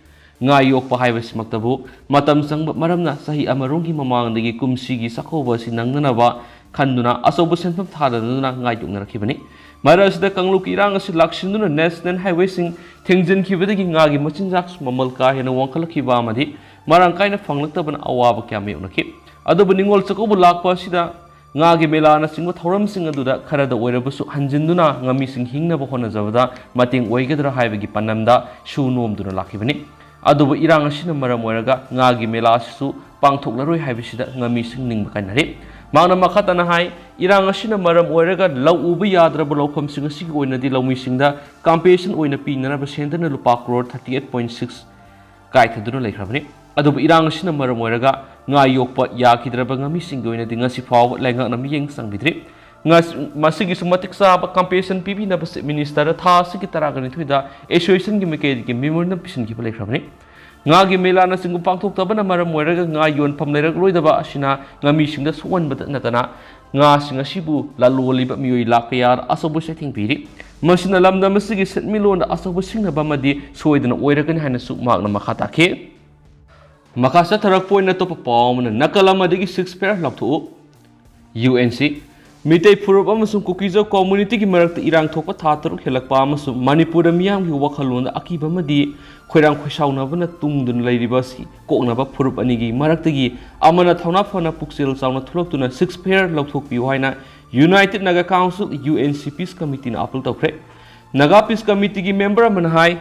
ꯉꯥ ꯌꯣꯛꯄ ꯍꯥꯏꯕꯁꯤꯃꯛꯇꯕꯨ ꯃꯇꯝ ꯆꯪꯕ ꯃꯔꯝꯅ ꯆꯍꯤ ꯑꯃꯔꯣꯝꯒꯤ ꯃꯃꯥꯡꯗꯒꯤ ꯀꯨꯝꯁꯤꯒꯤ ꯆꯥꯛꯀꯧꯕ ꯑꯁꯤ ꯅꯪꯅꯅꯕ ꯈꯟꯗꯨꯅ ꯑꯆꯧꯕ ꯁꯦꯟꯐꯝ ꯊꯥꯗꯗꯨꯅ ꯉꯥ ꯌꯣꯛꯅꯔꯛꯈꯤꯕꯅꯤ꯫ ꯃꯔꯛ ꯑꯁꯤꯗ ꯀꯥꯡꯂꯨꯞꯀꯤ ꯏꯔꯥꯡ ꯑꯁꯤ ꯂꯥꯛꯁꯤꯟꯗꯨꯅ national highwayꯁꯤꯡ ꯊꯤꯡꯖꯤꯟꯈꯤꯕꯗꯒꯤ ꯉꯥꯒꯤ ꯃꯆꯤꯟꯖꯥꯛꯁꯨ ꯃꯃꯜ ꯀꯥ ꯍꯦꯟꯅ ꯋꯥꯡꯈꯠꯂꯛꯈꯤꯕ ꯑꯃꯗꯤ ꯃꯔꯥꯡ ꯀꯥꯏꯅ ꯐꯪꯂꯛꯇꯕꯅ ꯑꯋꯥꯕ ꯀꯌꯥ ꯃꯥꯌꯣꯛꯅꯈꯤ꯫ ꯑꯗꯨꯕꯨ ꯅꯤꯉꯣꯜ ꯆꯥꯛꯀꯧꯕ ꯂꯥꯛꯄ ꯑꯁꯤꯗ ꯉꯥꯒꯤ ꯃꯦꯂꯥꯅꯆꯤꯡꯕ ꯊꯧꯔꯝꯁꯤꯡ ꯑꯗꯨꯗ ꯈꯔꯗ ꯑꯣꯏꯔꯕꯁꯨ ꯍꯟꯖꯤꯟꯗꯨꯅ ꯉꯥꯃꯤꯁꯤꯡ ꯍꯤꯡꯅꯕ ꯍꯣꯠꯅꯖꯕꯗ ꯃꯇꯦꯡ ꯑꯣꯏꯒꯗ꯭ꯔꯥ ꯍꯥꯏꯕꯒꯤ ꯄꯥꯟꯗꯝꯗ ꯁꯨ ꯅꯣꯝꯗꯨꯅ ꯂꯥꯛꯈꯤꯕꯅꯤ꯫ ꯑꯗꯨꯕꯨ ꯏꯔꯥꯡ ꯑꯁꯤꯅ ꯃꯔꯝ ꯑꯣꯏꯔꯒ ꯉꯥꯒꯤ ꯃꯦꯂꯥ ꯑꯁꯤꯁꯨ ꯄꯥꯡꯊꯣꯛꯂꯔꯣꯏ ꯍꯥꯏꯕꯁꯤꯗ ꯉꯥꯃꯤꯁꯤꯡ ꯅꯤꯡꯕ ꯀꯥꯏꯅꯔꯦ꯫ ꯃꯍꯥꯛꯅ ꯃꯈꯥ ꯇꯥꯅ ꯍꯥꯏ, ꯏꯔꯥꯡ ꯑꯁꯤꯅ ꯃꯔꯝ ꯑꯣꯏꯔꯒ ꯂꯧ ꯎꯕ ꯌꯥꯗ꯭ꯔꯕ ꯂꯧꯐꯝꯁꯤꯡ ꯑꯁꯤꯒꯤ ꯑꯣꯏꯅꯗꯤ ꯂꯧꯃꯤꯁꯤꯡꯗ compensation ꯑꯣꯏꯅ ꯄꯤꯅꯅꯕ ꯁꯦꯟꯗꯅ ꯂꯨꯄꯥ crore thirty eight point six ꯀꯥꯏꯊꯗꯨꯅ ꯂꯩꯈ꯭ꯔꯕꯅꯤ꯫ ꯑꯗꯨꯕꯨ ꯏꯔꯥꯡ ꯑꯁꯤꯅ ꯃꯔꯝ ꯑꯣꯏꯔꯒ ꯉꯥ ꯌꯣꯛꯄ ꯌꯥꯈꯤꯗ꯭ꯔꯕ ꯉꯥꯃꯤꯁꯤꯡꯒꯤ ꯑꯣꯏꯅꯗꯤ ꯉꯁꯤ ꯐꯥꯎꯕ ꯂꯩꯉꯥꯛꯅ ꯃꯤꯠꯌꯦꯡ ꯆꯪꯕꯤꯗ꯭ꯔꯤ꯫ ꯉꯁ-, ꯃꯁꯤꯒꯤꯁꯨ ꯃꯇꯤꯛ ꯆꯥꯕ compensation ꯄꯤꯕꯤꯅꯕ Chief Minister ꯊꯥ ꯑꯁꯤꯒꯤ ꯇꯔꯥꯒ ꯅꯤꯊꯣꯏꯗ associationꯒꯤ ꯃꯥꯏꯀꯩꯗꯒꯤ memorandum ꯄꯤꯁꯤꯟꯈꯤꯕ ꯂꯩꯈ꯭ꯔꯕꯅꯤ꯫ ꯉꯥꯒꯤ ꯃꯦꯂꯥꯅꯆꯤꯡꯕ ꯄꯥꯡꯊꯣꯛꯇꯕꯅ ꯃꯔꯝ ꯑꯣꯏꯔꯒ ꯉꯥ ꯌꯣꯟꯐꯝ ꯂꯩꯔꯛꯂꯣꯏꯗꯕ ꯑꯁꯤꯅ ꯉꯥꯃꯤꯁꯤꯡꯗ ꯁꯣꯛꯍꯟꯕꯗ ꯅꯠꯇꯅ ꯉꯥꯁꯤꯡ ꯑꯁꯤꯕꯨ ꯂꯂꯣꯜꯂꯤꯕ ꯃꯤꯑꯣꯏ ꯂꯥꯈ ꯀꯌꯥꯗ ꯑꯆꯧꯕ ꯆꯩꯊꯦꯡ ꯄꯤꯔꯤ꯫ ꯃꯁꯤꯅ ꯂꯝꯗꯝ ꯑꯁꯤꯒꯤ ꯁꯦꯟꯃꯤꯠꯂꯣꯟꯗ ꯑꯆꯧꯕ ꯁꯤꯡꯅꯕ ꯑꯃꯗꯤ ꯁꯣꯏꯗꯅ ꯑꯣꯏꯔꯒꯅꯤ ꯍꯥꯏꯅꯁꯨ ꯃꯍꯥꯛꯅ ꯃꯈꯥ ꯇꯥꯈꯤ꯫ ꯃꯈꯥ ꯆꯠꯊꯔꯛꯄ ꯑꯣꯏꯅ ꯑꯇꯣꯞꯄ ꯄꯥꯎ ꯑꯃꯅ ꯅꯥꯒꯥꯂꯝ ꯑꯗꯒꯤ Six Flags ꯂꯧꯊꯣꯛꯎ꯫ UNC, ꯃꯤꯇꯩ ꯐꯨꯔꯨꯞ ꯑꯃꯁꯨꯡ ꯀꯨꯀꯤꯖꯧ communityꯒꯤ ꯃꯔꯛꯇ ꯏꯔꯥꯡ ꯊꯣꯛꯄ ꯊꯥ ꯇꯔꯨꯛ ꯍꯦꯜꯂꯛꯄ ꯑꯃꯁꯨꯡ ꯃꯅꯤꯄꯨꯔꯗ ꯃꯤꯌꯥꯝꯒꯤ ꯋꯥꯈꯜꯂꯣꯟꯗ ꯑꯀꯤꯕ ꯑꯃꯗꯤ ꯈꯣꯏꯔꯥꯡ ꯈꯣꯏꯁꯥꯎꯅꯕꯅ ꯇꯨꯡꯗꯨꯅ ꯂꯩꯔꯤꯕ ꯑꯁꯤ ꯀꯣꯛꯅꯕ ꯐꯨꯔꯨꯞ ꯑꯅꯤꯒꯤ ꯃꯔꯛꯇꯒꯤ ꯑꯃꯅ ꯊꯧꯅꯥ ꯐꯅ ꯄꯨꯛꯆꯦꯜ ꯆꯥꯎꯅ ꯊꯣꯛꯂꯛꯇꯨꯅ Six Flags ꯂꯧꯊꯣꯛꯄꯤꯌꯨ ꯍꯥꯏꯅ United Naga Council, UNC Peace Committeeꯅ appeal ꯇꯧꯈ꯭ꯔꯦ꯫ Naga Peace Committeeꯒꯤ member ꯑꯃꯅ ꯍꯥꯏ,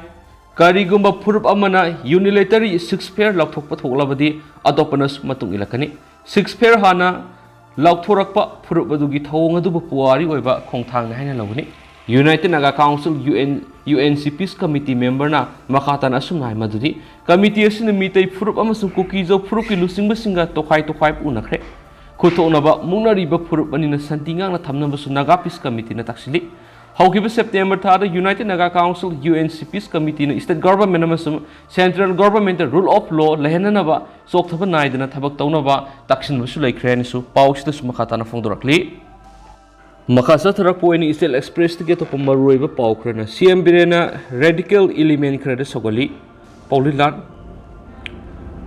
ꯀꯔꯤꯒꯨꯝꯕ ꯐꯨꯔꯨꯞ ꯑꯃꯅ unilaterally Six Flags ꯂꯧꯊꯣꯛꯄ ꯊꯣꯛꯂꯕꯗꯤ ꯑꯇꯣꯞꯄꯅꯁꯨ ꯃꯇꯨꯡ ꯏꯜꯂꯛꯀꯅꯤ꯫ Six Flags ꯍꯥꯟꯅ ꯂꯥꯎꯊꯣꯔꯛꯄ ꯐꯨꯔꯨꯞ ꯑꯗꯨꯒꯤ ꯊꯧꯑꯣꯡ ꯑꯗꯨꯕꯨ ꯄꯨꯋꯥꯔꯤ ꯑꯣꯏꯕ ꯈꯣꯡꯊꯥꯡꯅꯤ ꯍꯥꯏꯅ ꯂꯧꯒꯅꯤ꯫ United Naga Council, UN, UNC Peace Committee memberꯅ ꯃꯈꯥ ꯇꯥꯅ ꯑꯁꯨꯝꯅ ꯍꯥꯏ ꯃꯗꯨꯗꯤ, committee ꯑꯁꯤꯅ ꯃꯤꯇꯩ ꯐꯨꯔꯨꯞ ꯑꯃꯁꯨꯡ ꯀꯨꯀꯤ-ꯖꯧ ꯐꯨꯔꯨꯞꯀꯤ ꯂꯨꯆꯤꯡꯕꯁꯤꯡꯒ ꯇꯣꯈꯥꯏ ꯇꯣꯈꯥꯏꯕ ꯎꯅꯈ꯭ꯔꯦ꯫ ꯈꯨꯠꯊꯣꯛꯅꯕ ꯃꯨꯛꯅꯔꯤꯕ ꯐꯨꯔꯨꯞ ꯑꯅꯤꯅ ꯁꯥꯟꯇꯤ ꯉꯥꯛꯅ ꯊꯝꯅꯕꯁꯨ Naga Peace Committeeꯅ ꯇꯥꯛꯁꯤꯜꯂꯤ꯫ ꯍꯧꯈꯤꯕ September ꯊꯥꯗ United Naga Council, UNC Peace Committeeꯅ state government ꯑꯃꯁꯨꯡ central governmentꯇ rule of law ꯂꯩꯍꯟꯅꯅꯕ ꯆꯣꯛꯊꯕ ꯅꯥꯏꯗꯅ ꯊꯕꯛ ꯇꯧꯅꯕ ꯇꯥꯛꯁꯤꯟꯕꯁꯨ ꯂꯩꯈ꯭ꯔꯦ ꯍꯥꯏꯅꯁꯨ ꯄꯥꯎꯁꯤꯗꯁꯨ ꯃꯈꯥ ꯇꯥꯅ ꯐꯣꯡꯗꯣꯔꯛꯂꯤ꯫ ꯃꯈꯥ ꯆꯠꯊꯔꯛꯄ ꯑꯣꯏꯅ East Expressꯇꯒꯤ ꯑꯇꯣꯞꯄ ꯃꯔꯨꯑꯣꯏꯕ ꯄꯥꯎ ꯈꯔꯅ, CM ꯕꯤꯔꯦꯟꯅ radical element ꯈꯔꯗ ꯁꯧꯒꯠꯂꯤ꯫ ꯄꯥꯎꯂꯤꯂꯥꯟ,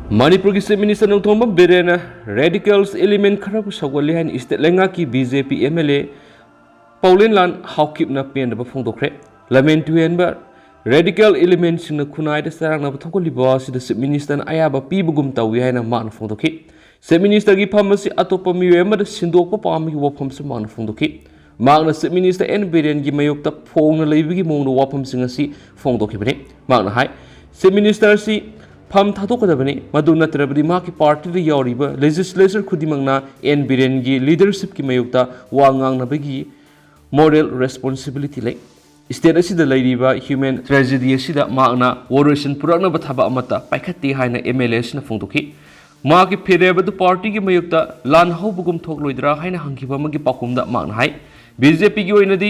ꯃꯅꯤꯄꯨꯔꯒꯤ Chief Minister Nongthombam ꯕꯤꯔꯦꯟꯅ radicals element ꯈꯔꯕꯨ ꯁꯧꯒꯠꯂꯤ ꯍꯥꯏꯅ state ꯂꯩꯉꯥꯛꯀꯤ BJP MLA ꯄꯥꯎꯂꯦꯟꯂꯥꯟ ꯍꯥꯎꯀꯤꯞꯅ ꯄꯦꯟꯗꯕ ꯐꯣꯡꯗꯣꯛꯈ꯭ꯔꯦ꯫ ꯂꯝꯍꯦꯟ ꯇꯨꯍꯦꯟꯕ radical elementꯁꯤꯡꯅ ꯈꯨꯟꯅꯥꯏꯗ ꯆꯔꯥꯡꯅꯕ ꯊꯣꯛꯍꯜꯂꯤꯕ ꯑꯁꯤꯗ Chief Ministerꯅ ꯑꯌꯥꯕ ꯄꯤꯕꯒꯨꯝ ꯇꯧꯏ ꯍꯥꯏꯅ ꯃꯥꯅ ꯐꯣꯡꯗꯣꯛꯈꯤ꯫ Chief Ministerꯒꯤ ꯐꯝ ꯑꯁꯤ ꯑꯇꯣꯞꯄ ꯃꯤꯑꯣꯏ ꯑꯃꯗ ꯁꯤꯟꯗꯣꯛꯄ ꯄꯥꯝꯕꯒꯤ ꯋꯥꯐꯝꯁꯨ ꯃꯍꯥꯛꯅ ꯐꯣꯡꯗꯣꯛꯈꯤ꯫ ꯃꯍꯥꯛꯅ Chief Minister ꯑꯦꯟ ꯕꯤꯔꯦꯟꯒꯤ ꯃꯥꯌꯣꯛꯇ ꯐꯣꯡꯅ ꯂꯩꯕꯒꯤ ꯃꯑꯣꯡꯗ ꯋꯥꯐꯝꯁꯤꯡ ꯑꯁꯤ ꯐꯣꯡꯗꯣꯛꯈꯤꯕꯅꯤ꯫ ꯃꯍꯥꯛꯅ ꯍꯥꯏ, Chief Minister ꯑꯁꯤ ꯐꯝ ꯊꯥꯗꯣꯛꯀꯗꯕꯅꯤ, ꯃꯗꯨ ꯅꯠꯇ꯭ꯔꯕꯗꯤ ꯃꯍꯥꯛꯀꯤ partyꯗ ꯌꯥꯎꯔꯤꯕ legislature ꯈꯨꯗꯤꯡꯃꯛꯅ ꯑꯦꯟ ꯕꯤꯔꯦꯟꯒꯤ leadershipꯀꯤ ꯃꯥꯌꯣꯛꯇ ꯋꯥ ꯉꯥꯡꯅꯕꯒꯤ moral responsibility ꯂꯩ꯫ State ꯑꯁꯤꯗ ꯂꯩꯔꯤꯕ human tragedy ꯑꯁꯤꯗ ꯃꯍꯥꯛꯅ ꯋꯥꯔꯣꯏꯁꯤꯟ ꯄꯨꯔꯛꯅꯕ ꯊꯕꯛ ꯑꯃꯠꯇ ꯄꯥꯏꯈꯠꯇꯦ ꯍꯥꯏꯅ ꯑꯦꯝ ꯑꯦꯜ ꯑꯦ ꯑꯁꯤꯅ ꯐꯣꯡꯗꯣꯛꯈꯤ꯫ ꯃꯍꯥꯛꯀꯤ ꯐꯤꯔꯦꯞ ꯑꯗꯨ partyꯒꯤ ꯃꯥꯌꯣꯛꯇ ꯂꯥꯟ ꯍꯧꯕꯒꯨꯝ ꯊꯣꯛꯂꯣꯏꯗ꯭ꯔꯥ ꯍꯥꯏꯅ ꯍꯪꯈꯤꯕ ꯑꯃꯒꯤ ꯄꯥꯎꯈꯨꯝꯗ ꯃꯍꯥꯛꯅ ꯍꯥꯏ, ꯕꯤ ꯖꯦ ꯄꯤꯒꯤ ꯑꯣꯏꯅꯗꯤ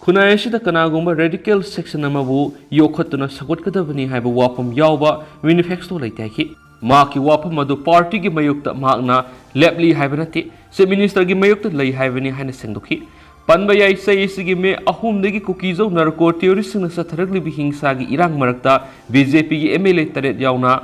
ꯈꯨꯟꯅꯥꯏ ꯑꯁꯤꯗ ꯀꯅꯥꯒꯨꯝꯕ radical section ꯑꯃꯕꯨ ꯌꯣꯛꯈꯠꯇꯨꯅ ꯁꯧꯒꯠꯀꯗꯕꯅꯤ ꯍꯥꯏꯕ ꯋꯥꯐꯝ ꯌꯥꯎꯕ manifesto ꯂꯩꯇꯦ ꯍꯥꯏꯈꯤ꯫ ꯃꯍꯥꯛꯀꯤ ꯋꯥꯐꯝ ꯑꯗꯨ partyꯒꯤ ꯃꯥꯌꯣꯛꯇ ꯃꯍꯥꯛꯅ ꯂꯦꯞꯂꯤ ꯍꯥꯏꯕ ꯅꯠꯇꯦ, Chief Ministerꯒꯤ ꯃꯥꯌꯣꯛꯇ ꯂꯩ ꯍꯥꯏꯕꯅꯤ ꯍꯥꯏꯅ ꯁꯦꯡꯗꯣꯛꯈꯤ꯫ ꯄꯟꯕ ꯌꯥꯏ, ꯆꯍꯤ ꯑꯁꯤꯒꯤ ꯃꯦ ꯑꯍꯨꯝꯗꯒꯤ ꯀꯨꯀꯤꯖꯧ narco terroristꯁꯤꯡꯅ ꯆꯠꯊꯔꯛꯂꯤꯕ ꯍꯤꯡꯁꯥꯒꯤ ꯏꯔꯥꯡ ꯃꯔꯛꯇ ꯕꯤ ꯖꯦ ꯄꯤꯒꯤ ꯑꯦꯝ ꯑꯦꯜ ꯑꯦ ꯇꯔꯦꯠ ꯌꯥꯎꯅ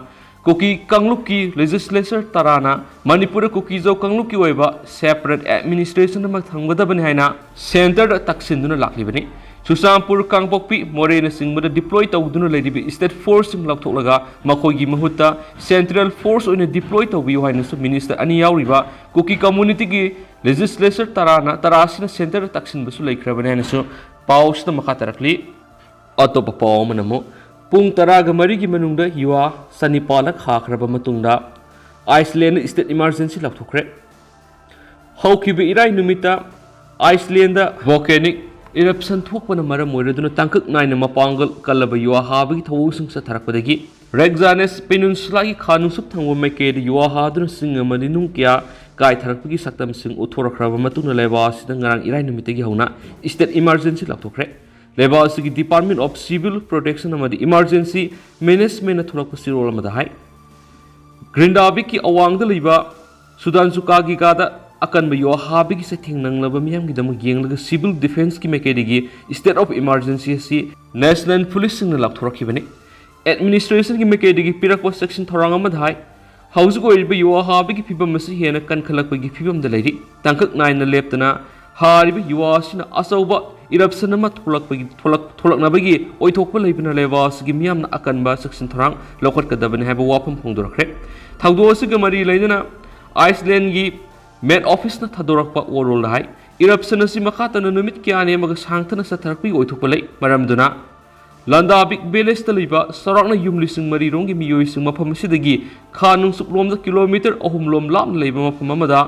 ꯀꯨꯀꯤ ꯀꯥꯡꯂꯨꯞꯀꯤ legislature ꯇꯔꯥꯅ ꯃꯅꯤꯄꯨꯔꯗ ꯀꯨꯀꯤꯖꯧ ꯀꯥꯡꯂꯨꯞꯀꯤ ꯑꯣꯏꯕ separate administration ꯑꯃ ꯊꯝꯒꯗꯕꯅꯤ ꯍꯥꯏꯅ centreꯗ ꯇꯛꯁꯤꯟꯗꯨꯅ ꯂꯥꯛꯂꯤꯕꯅꯤ꯫ ꯆꯨꯔꯆꯥꯟꯄꯨꯔ, ꯀꯥꯡꯄꯣꯛꯄꯤ, ꯃꯣꯔꯦꯅꯆꯤꯡꯕꯗ deploy ꯇꯧꯗꯨꯅ ꯂꯩꯔꯤꯕ state forceꯁꯤꯡ ꯂꯧꯊꯣꯛꯂꯒ ꯃꯈꯣꯏꯒꯤ ꯃꯍꯨꯠꯇ central force ꯑꯣꯏꯅ deploy ꯇꯧꯕꯤꯌꯨ ꯍꯥꯏꯅꯁꯨ minister ꯑꯅꯤ ꯌꯥꯎꯔꯤꯕ ꯀꯨꯀꯤ communityꯒꯤ legislature ꯇꯔꯥꯅ, ꯇꯔꯥ ꯑꯁꯤꯅ centreꯗ ꯇꯛꯁꯤꯟꯕꯁꯨ ꯂꯩꯈ꯭ꯔꯕꯅꯤ ꯍꯥꯏꯅꯁꯨ ꯄꯥꯎꯁꯤꯗ ꯃꯈꯥ ꯇꯥꯔꯛꯂꯤ꯫ ꯑꯇꯣꯞꯄ ꯄꯥꯎ ꯑꯃꯅ ꯑꯃꯨꯛ, ꯄꯨꯡ ꯇꯔꯥꯒ ꯃꯔꯤꯒꯤ ꯃꯅꯨꯡꯗ ꯌꯨꯋꯥ ꯆꯅꯤꯄꯥꯜꯂꯛ ꯍꯥꯈ꯭ꯔꯕ ꯃꯇꯨꯡꯗ Icelandꯅ state emergency ꯂꯥꯎꯊꯣꯛꯈ꯭ꯔꯦ꯫ ꯍꯧꯈꯤꯕ ꯏꯔꯥꯏ ꯅꯨꯃꯤꯠꯇ Icelandꯗ volcanic eruption ꯊꯣꯛꯄꯅ ꯃꯔꯝ ꯑꯣꯏꯔꯗꯨꯅ ꯇꯥꯡꯀꯛ ꯅꯥꯏꯅ ꯃꯄꯥꯡꯒꯜ ꯀꯜꯂꯕ ꯌꯨꯋꯥ ꯍꯥꯕꯒꯤ ꯊꯧꯑꯣꯡꯁꯤꯡ ꯆꯠꯊꯔꯛꯄꯗꯒꯤ Reykjanes Peninsulaꯒꯤ ꯈꯥ ꯅꯣꯡꯆꯨꯞ ꯊꯪꯕ ꯃꯥꯏꯀꯩꯗ ꯌꯨꯋꯥ ꯍꯥꯗꯨꯅ ꯆꯤꯡ ꯑꯃꯗꯤ ꯅꯨꯡ ꯀꯌꯥ ꯀꯥꯏꯊꯔꯛꯄꯒꯤ ꯁꯛꯇꯝꯁꯤꯡ ꯎꯠꯊꯣꯔꯛꯈ꯭ꯔꯕ ꯃꯇꯨꯡꯗ ꯂꯩꯕꯥꯛ ꯑꯁꯤꯗ ꯉꯔꯥꯡ ꯏꯔꯥꯏ ꯅꯨꯃꯤꯠꯇꯒꯤ ꯍꯧꯅ state emergency ꯂꯥꯎꯊꯣꯛꯈ꯭ꯔꯦ꯫ ꯂꯩꯕꯥꯛ ꯑꯁꯤꯒꯤ Department of Civil Protection ꯑꯃꯗꯤ Emergency Managementꯅ ꯊꯣꯛꯂꯛꯄ ꯆꯦꯔꯣꯜ ꯑꯃꯗ ꯍꯥꯏ, ꯒ꯭ꯔꯤꯟꯗꯥꯕꯤꯛꯀꯤ ꯑꯋꯥꯡꯗ ꯂꯩꯕ ꯁꯨꯗꯥꯟꯁꯨꯀꯥꯒꯤꯒꯥꯗ ꯑꯀꯟꯕ ꯌꯨꯋꯥ ꯍꯥꯕꯒꯤ ꯆꯩꯊꯦꯡ ꯅꯪꯂꯕ ꯃꯤꯌꯥꯝꯒꯤꯗꯃꯛ ꯌꯦꯡꯂꯒ civil defenceꯀꯤ ꯃꯥꯏꯀꯩꯗꯒꯤ state of emergency ꯑꯁꯤ national policeꯁꯤꯡꯅ ꯂꯥꯎꯊꯣꯔꯛꯈꯤꯕꯅꯤ꯫ Administrationꯒꯤ ꯃꯥꯏꯀꯩꯗꯒꯤ ꯄꯤꯔꯛꯄ ꯆꯦꯛꯁꯤꯟ ꯊꯧꯔꯥꯡ ꯑꯃꯗ ꯍꯥꯏ, ꯍꯧꯖꯤꯛ ꯑꯣꯏꯔꯤꯕ ꯌꯨꯋꯥ ꯍꯥꯕꯒꯤ ꯐꯤꯕꯝ ꯑꯁꯤ ꯍꯦꯟꯅ ꯀꯟꯈꯠꯂꯛꯄꯒꯤ ꯐꯤꯕꯝꯗ ꯂꯩꯔꯤ꯫ ꯇꯥꯡꯀꯛ ꯅꯥꯏꯅ ꯂꯦꯞꯇꯅ ꯍꯥꯔꯤꯕ ꯌꯨꯋꯥ ꯑꯁꯤꯅ ꯑꯆꯧꯕ eruption ꯑꯃ ꯊꯣꯛꯂꯛꯄꯒꯤ, ꯊꯣꯛꯂꯛ-, ꯊꯣꯛꯂꯛꯅꯕꯒꯤ ꯑꯣꯏꯊꯣꯛꯄ ꯂꯩꯕꯅ ꯂꯩꯕꯥꯛ ꯑꯁꯤꯒꯤ ꯃꯤꯌꯥꯝꯅ ꯑꯀꯟꯕ ꯆꯦꯛꯁꯤꯟ ꯊꯧꯔꯥꯡ ꯂꯧꯈꯠꯀꯗꯕꯅꯤ ꯍꯥꯏꯕ ꯋꯥꯐꯝ ꯐꯣꯡꯗꯣꯔꯛꯈ꯭ꯔꯦ꯫ ꯊꯧꯗꯣꯛ ꯑꯁꯤꯒ ꯃꯔꯤ ꯂꯩꯅꯅ ꯑꯥꯏꯁꯂꯦꯟꯒꯤ ꯃꯦꯠ ꯑꯣꯐꯤꯁꯅ ꯊꯥꯗꯣꯔꯛꯄ ꯋꯥꯔꯣꯜꯗ ꯍꯥꯏ, ꯏꯔꯞꯁꯟ ꯑꯁꯤ ꯃꯈꯥ ꯇꯥꯅ ꯅꯨꯃꯤꯠ ꯀꯌꯥ ꯅꯦꯝꯃꯒ ꯁꯥꯡꯊꯅ ꯆꯠꯊꯔꯛꯄꯒꯤ ꯑꯣꯏꯊꯣꯛꯄ ꯂꯩ꯫ ꯃꯔꯝꯗꯨꯅ ꯂꯟꯗꯥꯕꯤꯛ ꯚꯤꯂꯦꯖꯇ ꯂꯩꯕ ꯆꯥꯎꯔꯥꯛꯅ ꯌꯨꯝ ꯂꯤꯁꯤꯡ ꯃꯔꯤ ꯔꯣꯝꯒꯤ ꯃꯤꯑꯣꯏꯁꯤꯡ ꯃꯐꯝ ꯑꯁꯤꯗꯒꯤ ꯈꯥ ꯅꯣꯡꯆꯨꯞꯂꯣꯝꯗ ꯀꯤꯂꯣꯃꯤꯇꯔ ꯑꯍꯨꯝ ꯂꯣꯝ ꯂꯥꯞꯅ ꯂꯩꯕ ꯃꯐꯝ ꯑꯃꯗ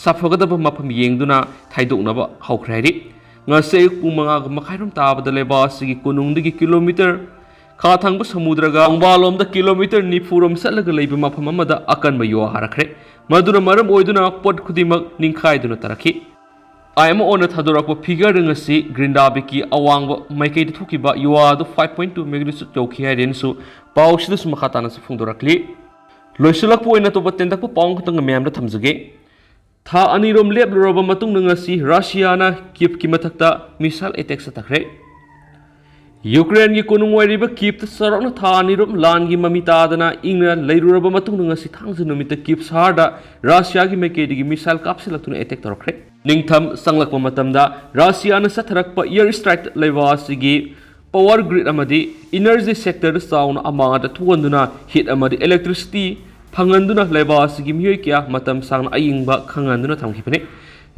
ꯁꯥꯐꯒꯗꯕ ꯃꯐꯝ ꯌꯦꯡꯗꯨꯅ ꯊꯥꯏꯗꯣꯛꯅꯕ ꯍꯧꯈ꯭ꯔꯦ ꯍꯥꯏꯔꯤ꯫ ꯉꯁꯤ ꯑꯌꯨꯛ ꯄꯨꯡ ꯃꯉꯥꯒ ꯃꯈꯥꯏꯔꯣꯝ ꯇꯥꯕꯗ ꯂꯩꯕꯥꯛ ꯑꯁꯤꯒꯤ ꯀꯣꯅꯨꯡꯗꯒꯤ ꯀꯤꯂꯣꯃꯤꯇꯔ, ꯈꯥ ꯊꯪꯕ ꯁꯃꯨꯗ꯭ꯔꯒ ꯈꯣꯡꯕꯥꯜꯂꯣꯝꯗ ꯀꯤꯂꯣꯃꯤꯇꯔ ꯅꯤꯐꯨ ꯔꯣꯝ ꯆꯠꯂꯒ ꯂꯩꯕ ꯃꯐꯝ ꯑꯃꯗ ꯑꯀꯟꯕ ꯌꯨꯍꯥ ꯍꯥꯔꯛꯈ꯭ꯔꯦ꯫ ꯃꯗꯨꯅ ꯃꯔꯝ ꯑꯣꯏꯗꯨꯅ ꯄꯣꯠ ꯈꯨꯗꯤꯡꯃꯛ ꯅꯤꯡꯈꯥꯏꯗꯨꯅ ꯇꯥꯔꯛꯈꯤ꯫ ꯑꯥꯏ ꯑꯦꯝ ꯑꯣꯅ ꯊꯥꯗꯣꯔꯛꯄ ꯐꯤꯒꯔꯗ ꯉꯁꯤ ꯒ꯭ꯔꯤꯟꯗꯥꯕꯤꯛꯀꯤ ꯑꯋꯥꯡꯕ ꯃꯥꯏꯀꯩꯗ ꯊꯣꯛꯈꯤꯕ ꯌꯨꯍꯥ ꯑꯗꯨ five point two magnitude ꯌꯧꯈꯤ ꯍꯥꯏꯔꯦꯅꯁꯨ ꯄꯥꯎꯁꯤꯗꯁꯨ ꯃꯈꯥ ꯇꯥꯅꯁꯨ ꯐꯣꯡꯗꯣꯔꯛꯂꯤ꯫ ꯂꯣꯏꯁꯤꯜꯂꯛꯄ ꯑꯣꯏꯅ ꯑꯇꯣꯞꯄ ꯇꯦꯟꯇꯛꯄ ꯄꯥꯎ ꯑꯃꯈꯛꯇꯪꯒ ꯃꯌꯥꯝꯗ ꯊꯝꯖꯒꯦ꯫ ꯊꯥ ꯑꯅꯤꯔꯣꯝ ꯂꯦꯞꯂꯨꯔꯕ ꯃꯇꯨꯡꯗ ꯉꯁꯤ ꯔꯁꯤꯌꯥꯅ ꯀꯤꯞꯀꯤ ꯃꯊꯛꯇ ꯃꯤꯁꯥꯏꯜ ꯑꯦꯇꯦꯛ ꯆꯠꯊꯈ꯭ꯔꯦ꯫ ꯌꯨꯀ꯭ꯔꯦꯟꯒꯤ ꯀꯣꯅꯨꯡ ꯑꯣꯏꯔꯤꯕ ꯀꯤꯞꯇ ꯆꯥꯎꯔꯥꯛꯅ ꯊꯥ ꯑꯅꯤꯔꯣꯝ ꯂꯥꯟꯒꯤ ꯃꯃꯤ ꯇꯥꯗꯅ ꯏꯪꯅ ꯂꯩꯔꯨꯔꯕ ꯃꯇꯨꯡꯗ ꯉꯁꯤ ꯊꯥꯡꯖ ꯅꯨꯃꯤꯠꯇ ꯀꯤꯞ ꯁꯍꯔꯗ ꯔꯁꯤꯌꯥꯒꯤ ꯃꯥꯏꯀꯩꯗꯒꯤ ꯃꯤꯁꯥꯏꯜ ꯀꯥꯞꯁꯤꯜꯂꯛꯇꯨꯅ ꯑꯦꯇꯦꯛ ꯇꯧꯔꯛꯈ꯭ꯔꯦ꯫ ꯅꯤꯡꯊꯝ ꯆꯪꯂꯛꯄ ꯃꯇꯝꯗ ꯔꯁꯤꯌꯥꯅ ꯆꯠꯊꯔꯛꯄ ꯏꯌꯔ ꯁ꯭ꯇ꯭ꯔꯥꯏꯛꯇ ꯂꯩꯕꯥꯛ ꯑꯁꯤꯒꯤ ꯄꯥꯋꯔ ꯒ꯭ꯔꯤꯗ ꯑꯃꯗꯤ ꯏꯅꯔꯖꯤ ꯁꯦꯛꯇꯔꯗ ꯆꯥꯎꯅ ꯑꯃꯥꯡ ꯑꯇ ꯊꯣꯛꯍꯟꯗꯨꯅ ꯍꯤꯠ ꯑꯃꯗꯤ ꯏꯂꯦꯛꯇ꯭ꯔꯤꯁꯤꯇꯤ ꯐꯪꯍꯟꯗꯨꯅ ꯂꯩꯕꯥꯛ ꯑꯁꯤꯒꯤ ꯃꯤꯑꯣꯏ ꯀꯌꯥ ꯃꯇꯝ ꯁꯥꯡꯅ ꯑꯌꯤꯡꯕ ꯈꯪꯍꯟꯗꯨꯅ ꯊꯝꯈꯤꯕꯅꯤ꯫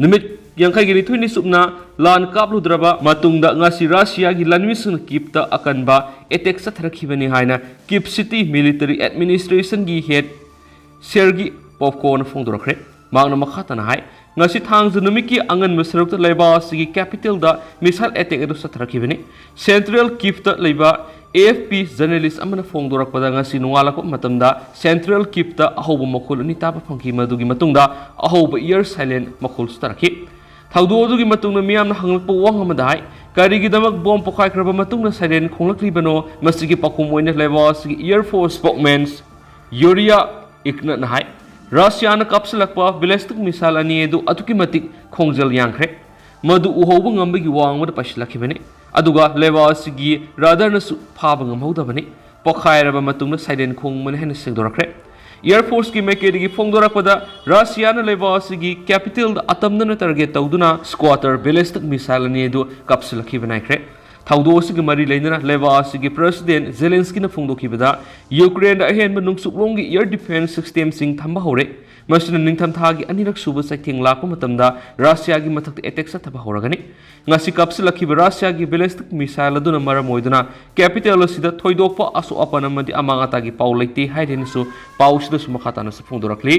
ꯅꯨꯃꯤꯠ ꯌꯥꯡꯈꯩꯒ ꯅꯤꯊꯣꯏꯅꯤ ꯆꯨꯞꯅ ꯂꯥꯟ ꯀꯥꯞꯂꯨꯗ꯭ꯔꯕ ꯃꯇꯨꯡꯗ ꯉꯁꯤ ꯔꯁꯤꯌꯥꯒꯤ ꯂꯥꯟꯃꯤꯁꯤꯡꯅ ꯀꯤꯞꯇ ꯑꯀꯟꯕ ꯑꯦꯇꯦꯛ ꯆꯠꯊꯔꯛꯈꯤꯕꯅꯤ ꯍꯥꯏꯅ ꯀꯤꯞ ꯁꯤꯇꯤ ꯃꯤꯂꯤꯇꯔꯤ ꯑꯦꯗꯃꯤꯅꯤꯁꯇ꯭ꯔꯦꯁꯟꯒꯤ ꯍꯦꯗ ꯁꯦꯔꯒꯤ ꯄꯣꯞꯀꯣꯅ ꯐꯣꯡꯗꯣꯔꯛꯈ꯭ꯔꯦ꯫ ꯃꯍꯥꯛꯅ ꯃꯈꯥ ꯇꯥꯅ ꯍꯥꯏ, ꯉꯁꯤ ꯊꯥꯡꯖ ꯅꯨꯃꯤꯠꯀꯤ ꯑꯉꯟꯕ ꯁꯔꯨꯛꯇ ꯂꯩꯕꯥꯛ ꯑꯁꯤꯒꯤ ꯀꯦꯄꯤꯇꯦꯜꯗ ꯃꯤꯁꯥꯏꯜ ꯑꯦꯇꯦꯛ ꯑꯗꯨ ꯆꯠꯊꯔꯛꯈꯤꯕꯅꯤ꯫ ꯁꯦꯟꯇ꯭ꯔꯦꯜ ꯀꯤꯞꯇ ꯂꯩꯕ ꯑꯦ ꯑꯦꯐ ꯄꯤ ꯖꯔꯅꯦꯂꯤꯁ ꯑꯃꯅ ꯐꯣꯡꯗꯣꯔꯛꯄꯗ ꯉꯁꯤ ꯅꯣꯡꯉꯥꯜꯂꯛꯄ ꯃꯇꯝꯗ ꯁꯦꯟꯇ꯭ꯔꯦꯜ ꯀꯤꯞꯇ ꯑꯍꯧꯕ ꯃꯈꯣꯜ ꯑꯅꯤ ꯇꯥꯕ ꯐꯪꯈꯤ, ꯃꯗꯨꯒꯤ ꯃꯇꯨꯡꯗ ꯑꯍꯧꯕ ꯏꯌꯔ ꯁꯥꯏꯂꯦꯟ ꯃꯈꯣꯜꯁꯨ ꯇꯥꯔꯛꯈꯤ꯫ ꯊꯧꯗꯣꯛ ꯑꯗꯨꯒꯤ ꯃꯇꯨꯡꯗ ꯃꯤꯌꯥꯝꯅ ꯍꯪꯂꯛꯄ ꯋꯥꯍꯪ ꯑꯃꯗ ꯍꯥꯏ, ꯀꯔꯤꯒꯤꯗꯃꯛ ꯕꯣꯝ ꯄꯣꯈꯥꯏꯈ꯭ꯔꯕ ꯃꯇꯨꯡꯗ ꯁꯥꯏꯂꯦꯟ ꯈꯣꯡꯂꯛꯂꯤꯕꯅꯣ? ꯃꯁꯤꯒꯤ ꯄꯥꯎꯈꯨꯝ ꯑꯣꯏꯅ ꯂꯩꯕꯥꯛ ꯑꯁꯤꯒꯤ ꯏꯌꯔ ꯐꯣꯔꯁ ꯁ꯭ꯄꯣꯛꯃꯦꯟ ꯌꯨꯔꯤꯌꯥ ꯏꯛꯅꯠꯅ ꯍꯥꯏ, ꯔꯁꯤꯌꯥꯅ ꯀꯥꯞꯁꯤꯜꯂꯛꯄ ꯕꯦꯂꯤꯁꯇꯤꯛ ꯃꯤꯁꯥꯏꯜ ꯑꯅꯤ ꯑꯗꯨ ꯑꯗꯨꯛꯀꯤ ꯃꯇꯤꯛ ꯈꯣꯡꯖꯦꯜ ꯌꯥꯡꯈ꯭ꯔꯦ, ꯃꯗꯨ ꯎꯍꯧꯕ ꯉꯝꯕꯒꯤ ꯋꯥꯡꯃꯗ ꯄꯥꯏꯁꯤꯜꯂꯛꯈꯤꯕꯅꯤ, ꯑꯗꯨꯒ ꯂꯩꯕꯥꯛ ꯑꯁꯤꯒꯤ ꯔꯥꯗꯥꯔꯅꯁꯨ ꯐꯥꯕ ꯉꯝꯍꯧꯗꯕꯅꯤ꯫ ꯄꯣꯈꯥꯏꯔꯕ ꯃꯇꯨꯡꯗ ꯁꯥꯏꯔꯦꯟ ꯈꯣꯡꯕꯅꯤ ꯍꯥꯏꯅ ꯁꯦꯡꯗꯣꯔꯛꯈ꯭ꯔꯦ꯫ ꯏꯌꯔ ꯐꯣꯔꯁꯀꯤ ꯃꯥꯏꯀꯩꯗꯒꯤ ꯐꯣꯡꯗꯣꯔꯛꯄꯗ, ꯔꯁꯤꯌꯥꯅ ꯂꯩꯕꯥꯛ ꯑꯁꯤꯒꯤ ꯀꯦꯄꯤꯇꯦꯜꯗ ꯑꯇꯝꯅꯅ ꯇꯥꯔꯒꯦꯠ ꯇꯧꯗꯨꯅ ꯁ꯭ꯀ꯭ꯋꯥꯇꯔ ꯕꯦꯂꯤꯁꯇꯤꯛ ꯃꯤꯁꯥꯏꯜ ꯑꯅꯤ ꯑꯗꯨ ꯀꯥꯞꯁꯤꯜꯂꯛꯈꯤꯕ ꯅꯥꯏꯈ꯭ꯔꯦ꯫ ꯊꯧꯗꯣꯛ ꯑꯁꯤꯒ ꯃꯔꯤ ꯂꯩꯅꯅ ꯂꯩꯕꯥꯛ ꯑꯁꯤꯒꯤ ꯄ꯭ꯔꯦꯁꯤꯗꯦꯟꯠ ꯖꯦꯂꯦꯟꯁꯀꯤꯅ ꯐꯣꯡꯗꯣꯛꯈꯤꯕꯗ, ꯌꯨꯀ꯭ꯔꯦꯟꯗ ꯑꯍꯦꯟꯕ ꯅꯣꯡꯆꯨꯞꯂꯣꯝꯒꯤ ꯏꯌꯔ ꯗꯤꯐꯦꯟꯁ ꯁꯤꯁꯇꯦꯝꯁꯤꯡ ꯊꯝꯕ ꯍꯧꯔꯦ꯫ ꯃꯁꯤꯅ ꯅꯤꯡꯊꯝꯊꯥꯒꯤ ꯑꯅꯤꯔꯛ ꯁꯨꯕ ꯆꯩꯊꯦꯡ ꯂꯥꯛꯄ ꯃꯇꯝꯗ ꯔꯁꯤꯌꯥꯒꯤ ꯃꯊꯛꯇ ꯑꯦꯇꯦꯛ ꯆꯠꯊꯕ ꯍꯧꯔꯒꯅꯤ꯫ ꯉꯁꯤ ꯀꯥꯞꯁꯤꯜꯂꯛꯈꯤꯕ ꯔꯁꯤꯌꯥꯒꯤ ꯕꯦꯂꯤꯁꯇꯤꯛ ꯃꯤꯁꯥꯏꯜ ꯑꯗꯨꯅ ꯃꯔꯝ ꯑꯣꯏꯗꯨꯅ ꯀꯦꯄꯤꯇꯦꯜ ꯑꯁꯤꯗ ꯊꯣꯏꯗꯣꯛꯄ ꯑꯁꯣꯛ ꯑꯄꯟ ꯑꯃꯗꯤ ꯑꯃꯥꯡ ꯑꯇꯥꯒꯤ ꯄꯥꯎ ꯂꯩꯇꯦ ꯍꯥꯏꯔꯤ ꯍꯥꯏꯅꯁꯨ ꯄꯥꯎꯁꯤꯗꯁꯨ ꯃꯈꯥ ꯇꯥꯅꯁꯨ ꯐꯣꯡꯗꯣꯔꯛꯂꯤ꯫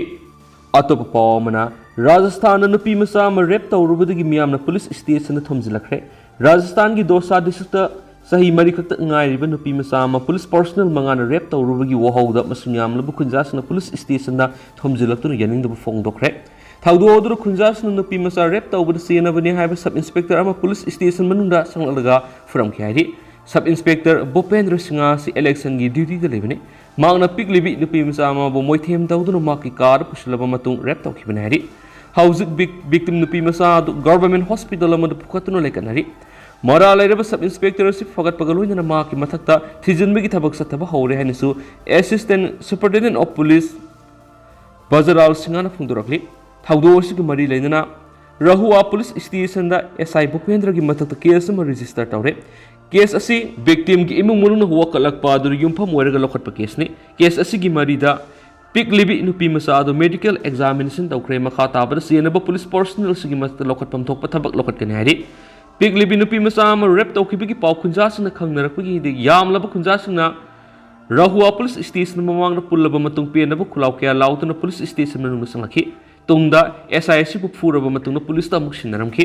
ꯑꯇꯣꯞꯄ ꯄꯥꯎ ꯑꯃꯅ, ꯔꯥꯖꯁꯊꯥꯟꯗ ꯅꯨꯄꯤ ꯃꯆꯥ ꯑꯃ ꯔꯦꯞ ꯇꯧꯔꯨꯕꯗꯒꯤ ꯃꯤꯌꯥꯝꯅ ꯄꯨꯂꯤꯁ ꯏꯁꯇꯦꯁꯟꯗ ꯊꯣꯝꯖꯤꯜꯂꯛꯈ꯭ꯔꯦ꯫ ꯔꯥꯖꯁꯊꯥꯟꯒꯤ ꯗꯣꯁꯥ ꯗꯤꯁꯇ꯭ꯔꯤꯛꯇ ꯆꯍꯤ ꯃꯔꯤ ꯈꯛꯇ ꯉꯥꯏꯔꯤꯕ ꯅꯨꯄꯤ ꯃꯆꯥ ꯑꯃ ꯄꯨꯂꯤꯁ ꯄꯔꯁꯣꯅꯦꯜ ꯃꯉꯥꯅ ꯔꯦꯞ ꯇꯧꯔꯨꯕꯒꯤ ꯋꯥꯍꯧꯗ ꯃꯁꯤꯡ ꯌꯥꯝꯂꯕ ꯈꯨꯟꯖꯥꯁꯤꯡꯅ ꯄꯨꯂꯤꯁ ꯏꯁꯇꯦꯁꯟꯗ ꯊꯣꯝꯖꯤꯜꯂꯛꯇꯨꯅ ꯌꯥꯅꯤꯡꯗꯕ ꯐꯣꯡꯗꯣꯛꯈ꯭ꯔꯦ꯫ ꯊꯧꯗꯣꯛ ꯑꯗꯨꯗ ꯈꯨꯟꯖꯥꯁꯤꯡꯅ ꯅꯨꯄꯤ ꯃꯆꯥ ꯔꯦꯞ ꯇꯧꯕꯗ ꯆꯦꯟꯅꯕꯅꯤ ꯍꯥꯏꯕ ꯁꯕ ꯏꯟꯁꯄꯦꯛꯇꯔ ꯑꯃ ꯄꯨꯂꯤꯁ ꯏꯁꯇꯦꯁꯟ ꯃꯅꯨꯡꯗ ꯆꯪꯂꯛꯂꯒ ꯐꯨꯔꯝꯈꯤ ꯍꯥꯏꯔꯤ꯫ ꯁꯕ ꯏꯟꯁꯄꯦꯛꯇꯔ ꯚꯨꯄꯦꯟꯗ꯭ꯔ ꯁꯤꯡꯍ ꯑꯁꯤ ꯏꯂꯦꯛꯁꯟꯒꯤ ꯗ꯭ꯌꯨꯇꯤꯗ ꯂꯩꯕꯅꯤ꯫ ꯃꯍꯥꯛꯅ ꯄꯤꯛꯂꯤꯕꯤ ꯅꯨꯄꯤ ꯃꯆꯥ ꯑꯃꯕꯨ ꯃꯣꯏꯊꯦꯝ ꯇꯧꯗꯨꯅ ꯃꯍꯥꯛꯀꯤ ꯀꯥꯔꯗ ꯄꯨꯁꯤꯜꯂꯕ ꯃꯇꯨꯡ ꯔꯦꯞ ꯇꯧꯈꯤꯕꯅꯤ ꯍꯥꯏꯔꯤ꯫ ꯍꯧꯖꯤꯛ ꯕꯤꯛ-, ꯚꯤꯛꯇꯤꯝ ꯅꯨꯄꯤ ꯃꯆꯥ ꯑꯗꯨ ꯒꯚꯔꯟꯃꯦꯟꯠ ꯍꯣꯁꯄꯤꯇꯥꯜ ꯑꯃꯗ ꯄꯨꯈꯠꯇꯨꯅ ꯂꯩꯈꯠꯅꯔꯤ꯫ ꯃꯔꯥꯜ ꯂꯩꯔꯕ ꯁꯕ ꯏꯟꯁꯄꯦꯛꯇꯔ ꯑꯁꯤ ꯐꯒꯠꯄꯒ ꯂꯣꯏꯅꯅ ꯃꯍꯥꯛꯀꯤ ꯃꯊꯛꯇ ꯊꯤꯖꯤꯟꯕꯒꯤ ꯊꯕꯛ ꯆꯠꯊꯕ ꯍꯧꯔꯦ ꯍꯥꯏꯅꯁꯨ ꯑꯦꯁꯤꯁꯇꯦꯟꯠ ꯁꯨꯄꯔꯤꯟꯇꯦꯟꯗꯦꯟꯠ ꯑꯣꯐ ꯄꯨꯂꯤꯁ ꯕꯖꯔꯥꯜ ꯁꯤꯡꯍꯅ ꯐꯣꯡꯗꯣꯔꯛꯂꯤ꯫ ꯊꯧꯗꯣꯛ ꯑꯁꯤꯒ ꯃꯔꯤ ꯂꯩꯅꯅ ꯔꯍꯨꯋꯥ ꯄꯨꯂꯤꯁ ꯏꯁꯇꯦꯁꯟꯗ ꯑꯦꯁ ꯑꯥꯏ ꯚꯨꯄꯦꯟꯗ꯭ꯔꯒꯤ ꯃꯊꯛꯇ ꯀꯦꯁ ꯑꯃ ꯔꯦꯖꯤꯁꯇꯔ ꯇꯧꯔꯦ꯫ ꯀꯦꯁ ꯑꯁꯤ ꯚꯤꯛꯇꯤꯝꯒꯤ ꯏꯃꯨꯡ ꯃꯅꯨꯡꯅ ꯋꯥꯀꯠꯂꯛꯄ ꯑꯗꯨꯗ ꯌꯨꯝꯐꯝ ꯑꯣꯏꯔꯒ ꯂꯧꯈꯠꯄ ꯀꯦꯁꯅꯤ꯫ ꯀꯦꯁ ꯑꯁꯤꯒꯤ ꯃꯔꯤꯗ ꯄꯤꯛꯂꯤꯕꯤ ꯅꯨꯄꯤ ꯃꯆꯥ ꯑꯗꯨ ꯃꯦꯗꯤꯀꯦꯜ ꯑꯦꯛꯖꯥꯃꯤꯅꯦꯁꯟ ꯇꯧꯈ꯭ꯔꯦ꯫ ꯃꯈꯥ ꯇꯥꯕꯗ ꯆꯦꯟꯅꯕ ꯄꯨꯂꯤꯁ ꯄꯔꯁꯣꯅꯦꯜꯁꯤꯡꯒꯤ ꯃꯊꯛꯇ ꯂꯧꯈꯠꯐꯝ ꯊꯣꯛꯄ ꯊꯕꯛ ꯂꯧꯈꯠꯀꯅꯤ ꯍꯥꯏꯔꯤ꯫ ꯄꯤꯛꯂꯤꯕꯤ ꯅꯨꯄꯤ ꯃꯆꯥ ꯑꯃ ꯔꯦꯞ ꯇꯧꯈꯤꯕꯒꯤ ꯄꯥꯎ ꯈꯨꯟꯖꯥꯁꯤꯡꯅ ꯈꯪꯅꯔꯛꯄꯒꯤ ꯌꯥꯝꯂꯕ ꯈꯨꯟꯖꯥꯁꯤꯡꯅ ꯔꯍꯨꯋꯥ ꯄꯨꯂꯤꯁ ꯏꯁꯇꯦꯁꯟ ꯃꯃꯥꯡꯗ ꯄꯨꯜꯂꯕ ꯃꯇꯨꯡ ꯄꯦꯟꯅꯕ ꯈꯨꯜꯂꯥꯎ ꯀꯌꯥ ꯂꯥꯎꯗꯨꯅ ꯄꯨꯂꯤꯁ ꯏꯁꯇꯦꯁꯟ ꯃꯅꯨꯡꯗ ꯆꯪꯂꯛꯈꯤ꯫ ꯇꯨꯡꯗ ꯑꯦꯁ ꯑꯥꯏ ꯑꯁꯤꯕꯨ ꯐꯨꯔꯕ ꯃꯇꯨꯡꯗ ꯄꯨꯂꯤꯁꯇ ꯑꯃꯨꯛ ꯁꯤꯟꯅꯔꯝꯈꯤ꯫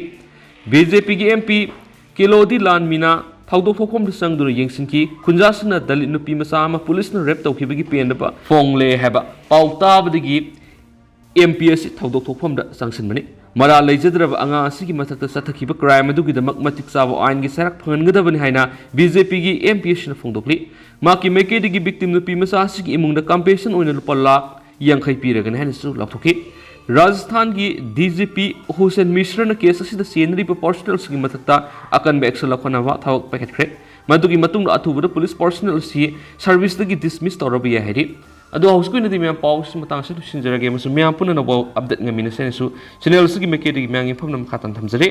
ꯕꯤ ꯖꯦ ꯄꯤꯒꯤ ꯑꯦꯝ ꯄꯤ ꯀꯤꯂꯣꯗꯤ ꯂꯥꯟꯃꯤꯅ ꯊꯧꯗꯣꯛ ꯊꯣꯛꯐꯝꯗ ꯆꯪꯗꯨꯅ ꯌꯦꯡꯁꯤꯟꯈꯤ꯫ ꯈꯨꯟꯖꯥꯁꯤꯡꯅ ꯗꯂꯤꯠ ꯅꯨꯄꯤ ꯃꯆꯥ ꯑꯃ ꯄꯨꯂꯤꯁꯅ ꯔꯦꯞ ꯇꯧꯈꯤꯕꯒꯤ ꯄꯦꯟꯗꯕ ꯐꯣꯡꯂꯦ ꯍꯥꯏꯕ ꯄꯥꯎ ꯇꯥꯕꯗꯒꯤ ꯑꯦꯝ ꯄꯤ ꯑꯁꯤ ꯊꯧꯗꯣꯛ ꯊꯣꯛꯐꯝꯗ ꯆꯪꯁꯤꯟꯕꯅꯤ꯫ ꯃꯔꯥꯜ ꯂꯩꯖꯗ꯭ꯔꯕ ꯑꯉꯥꯡ ꯑꯁꯤꯒꯤ ꯃꯊꯛꯇ ꯆꯠꯊꯈꯤꯕ ꯀ꯭ꯔꯥꯏꯝ ꯑꯗꯨꯒꯤꯗꯃꯛ ꯃꯇꯤꯛ ꯆꯥꯕ ꯑꯥꯏꯟꯒꯤ ꯆꯩꯔꯥꯛ ꯐꯪꯍꯟꯒꯗꯕꯅꯤ ꯍꯥꯏꯅ ꯕꯤ ꯖꯦ ꯄꯤꯒꯤ ꯑꯦꯝ ꯄꯤ ꯑꯁꯤꯅ ꯐꯣꯡꯗꯣꯛꯂꯤ꯫ ꯃꯍꯥꯛꯀꯤ ꯃꯥꯏꯀꯩꯗꯒꯤ ꯚꯤꯛꯇꯤꯝ ꯅꯨꯄꯤ ꯃꯆꯥ ꯑꯁꯤꯒꯤ ꯏꯃꯨꯡꯗ ꯀꯝꯄꯦꯟꯁꯦꯁꯟ ꯑꯣꯏꯅ ꯂꯨꯄꯥ ꯂꯥꯈ ꯌꯥꯡꯈꯩ ꯄꯤꯔꯒꯅꯤ ꯍꯥꯏꯅꯁꯨ ꯂꯥꯎꯊꯣꯛꯈꯤ꯫ ꯔꯥꯖꯁꯊꯥꯟꯒꯤ D G P Hussain ꯃꯤꯁ꯭ꯔꯅ case ꯑꯁꯤꯗ ꯆꯦꯟꯅꯔꯤꯕ ꯄꯔꯁꯣꯅꯦꯜꯁꯤꯡꯒꯤ ꯃꯊꯛꯇ ꯑꯀꯟꯕ ꯑꯦꯛꯁꯟ ꯂꯧꯈꯠꯅꯕ ꯊꯕꯛ ꯄꯥꯏꯈꯠꯈ꯭ꯔꯦ꯫ ꯃꯗꯨꯒꯤ ꯃꯇꯨꯡꯗ ꯑꯊꯨꯕꯗ ꯄꯨꯂꯤꯁ ꯄꯔꯁꯣꯅꯦꯜ ꯑꯁꯤ ꯁꯔꯚꯤꯁꯇꯒꯤ ꯗꯤꯁꯃꯤꯁ ꯇꯧꯔꯕ ꯌꯥꯏ ꯍꯥꯏꯔꯤ꯫ ꯑꯗꯣ ꯍꯧꯖꯤꯛꯀꯤ ꯑꯣꯏꯅꯗꯤ ꯃꯌꯥꯝ ꯄꯥꯎꯁꯤ ꯃꯇꯥꯡꯁꯤꯗ ꯂꯣꯏꯁꯤꯟꯖꯔꯒꯦ ꯑꯃꯁꯨꯡ ꯃꯌꯥꯝ ꯄꯨꯟꯅ ꯑꯅꯧꯕ ꯑꯞꯗꯦꯠ ꯉꯥꯏꯃꯤꯟꯅꯁꯦ ꯍꯥꯏꯅꯁꯨ ꯆꯦꯅꯦꯜ ꯑꯁꯤꯒꯤ ꯃꯥꯏꯀꯩꯗꯒꯤ ꯃꯌꯥꯝꯒꯤ ꯃꯐꯝꯗ ꯃꯈꯥ ꯇꯥꯅ ꯊꯝꯖꯔꯤ꯫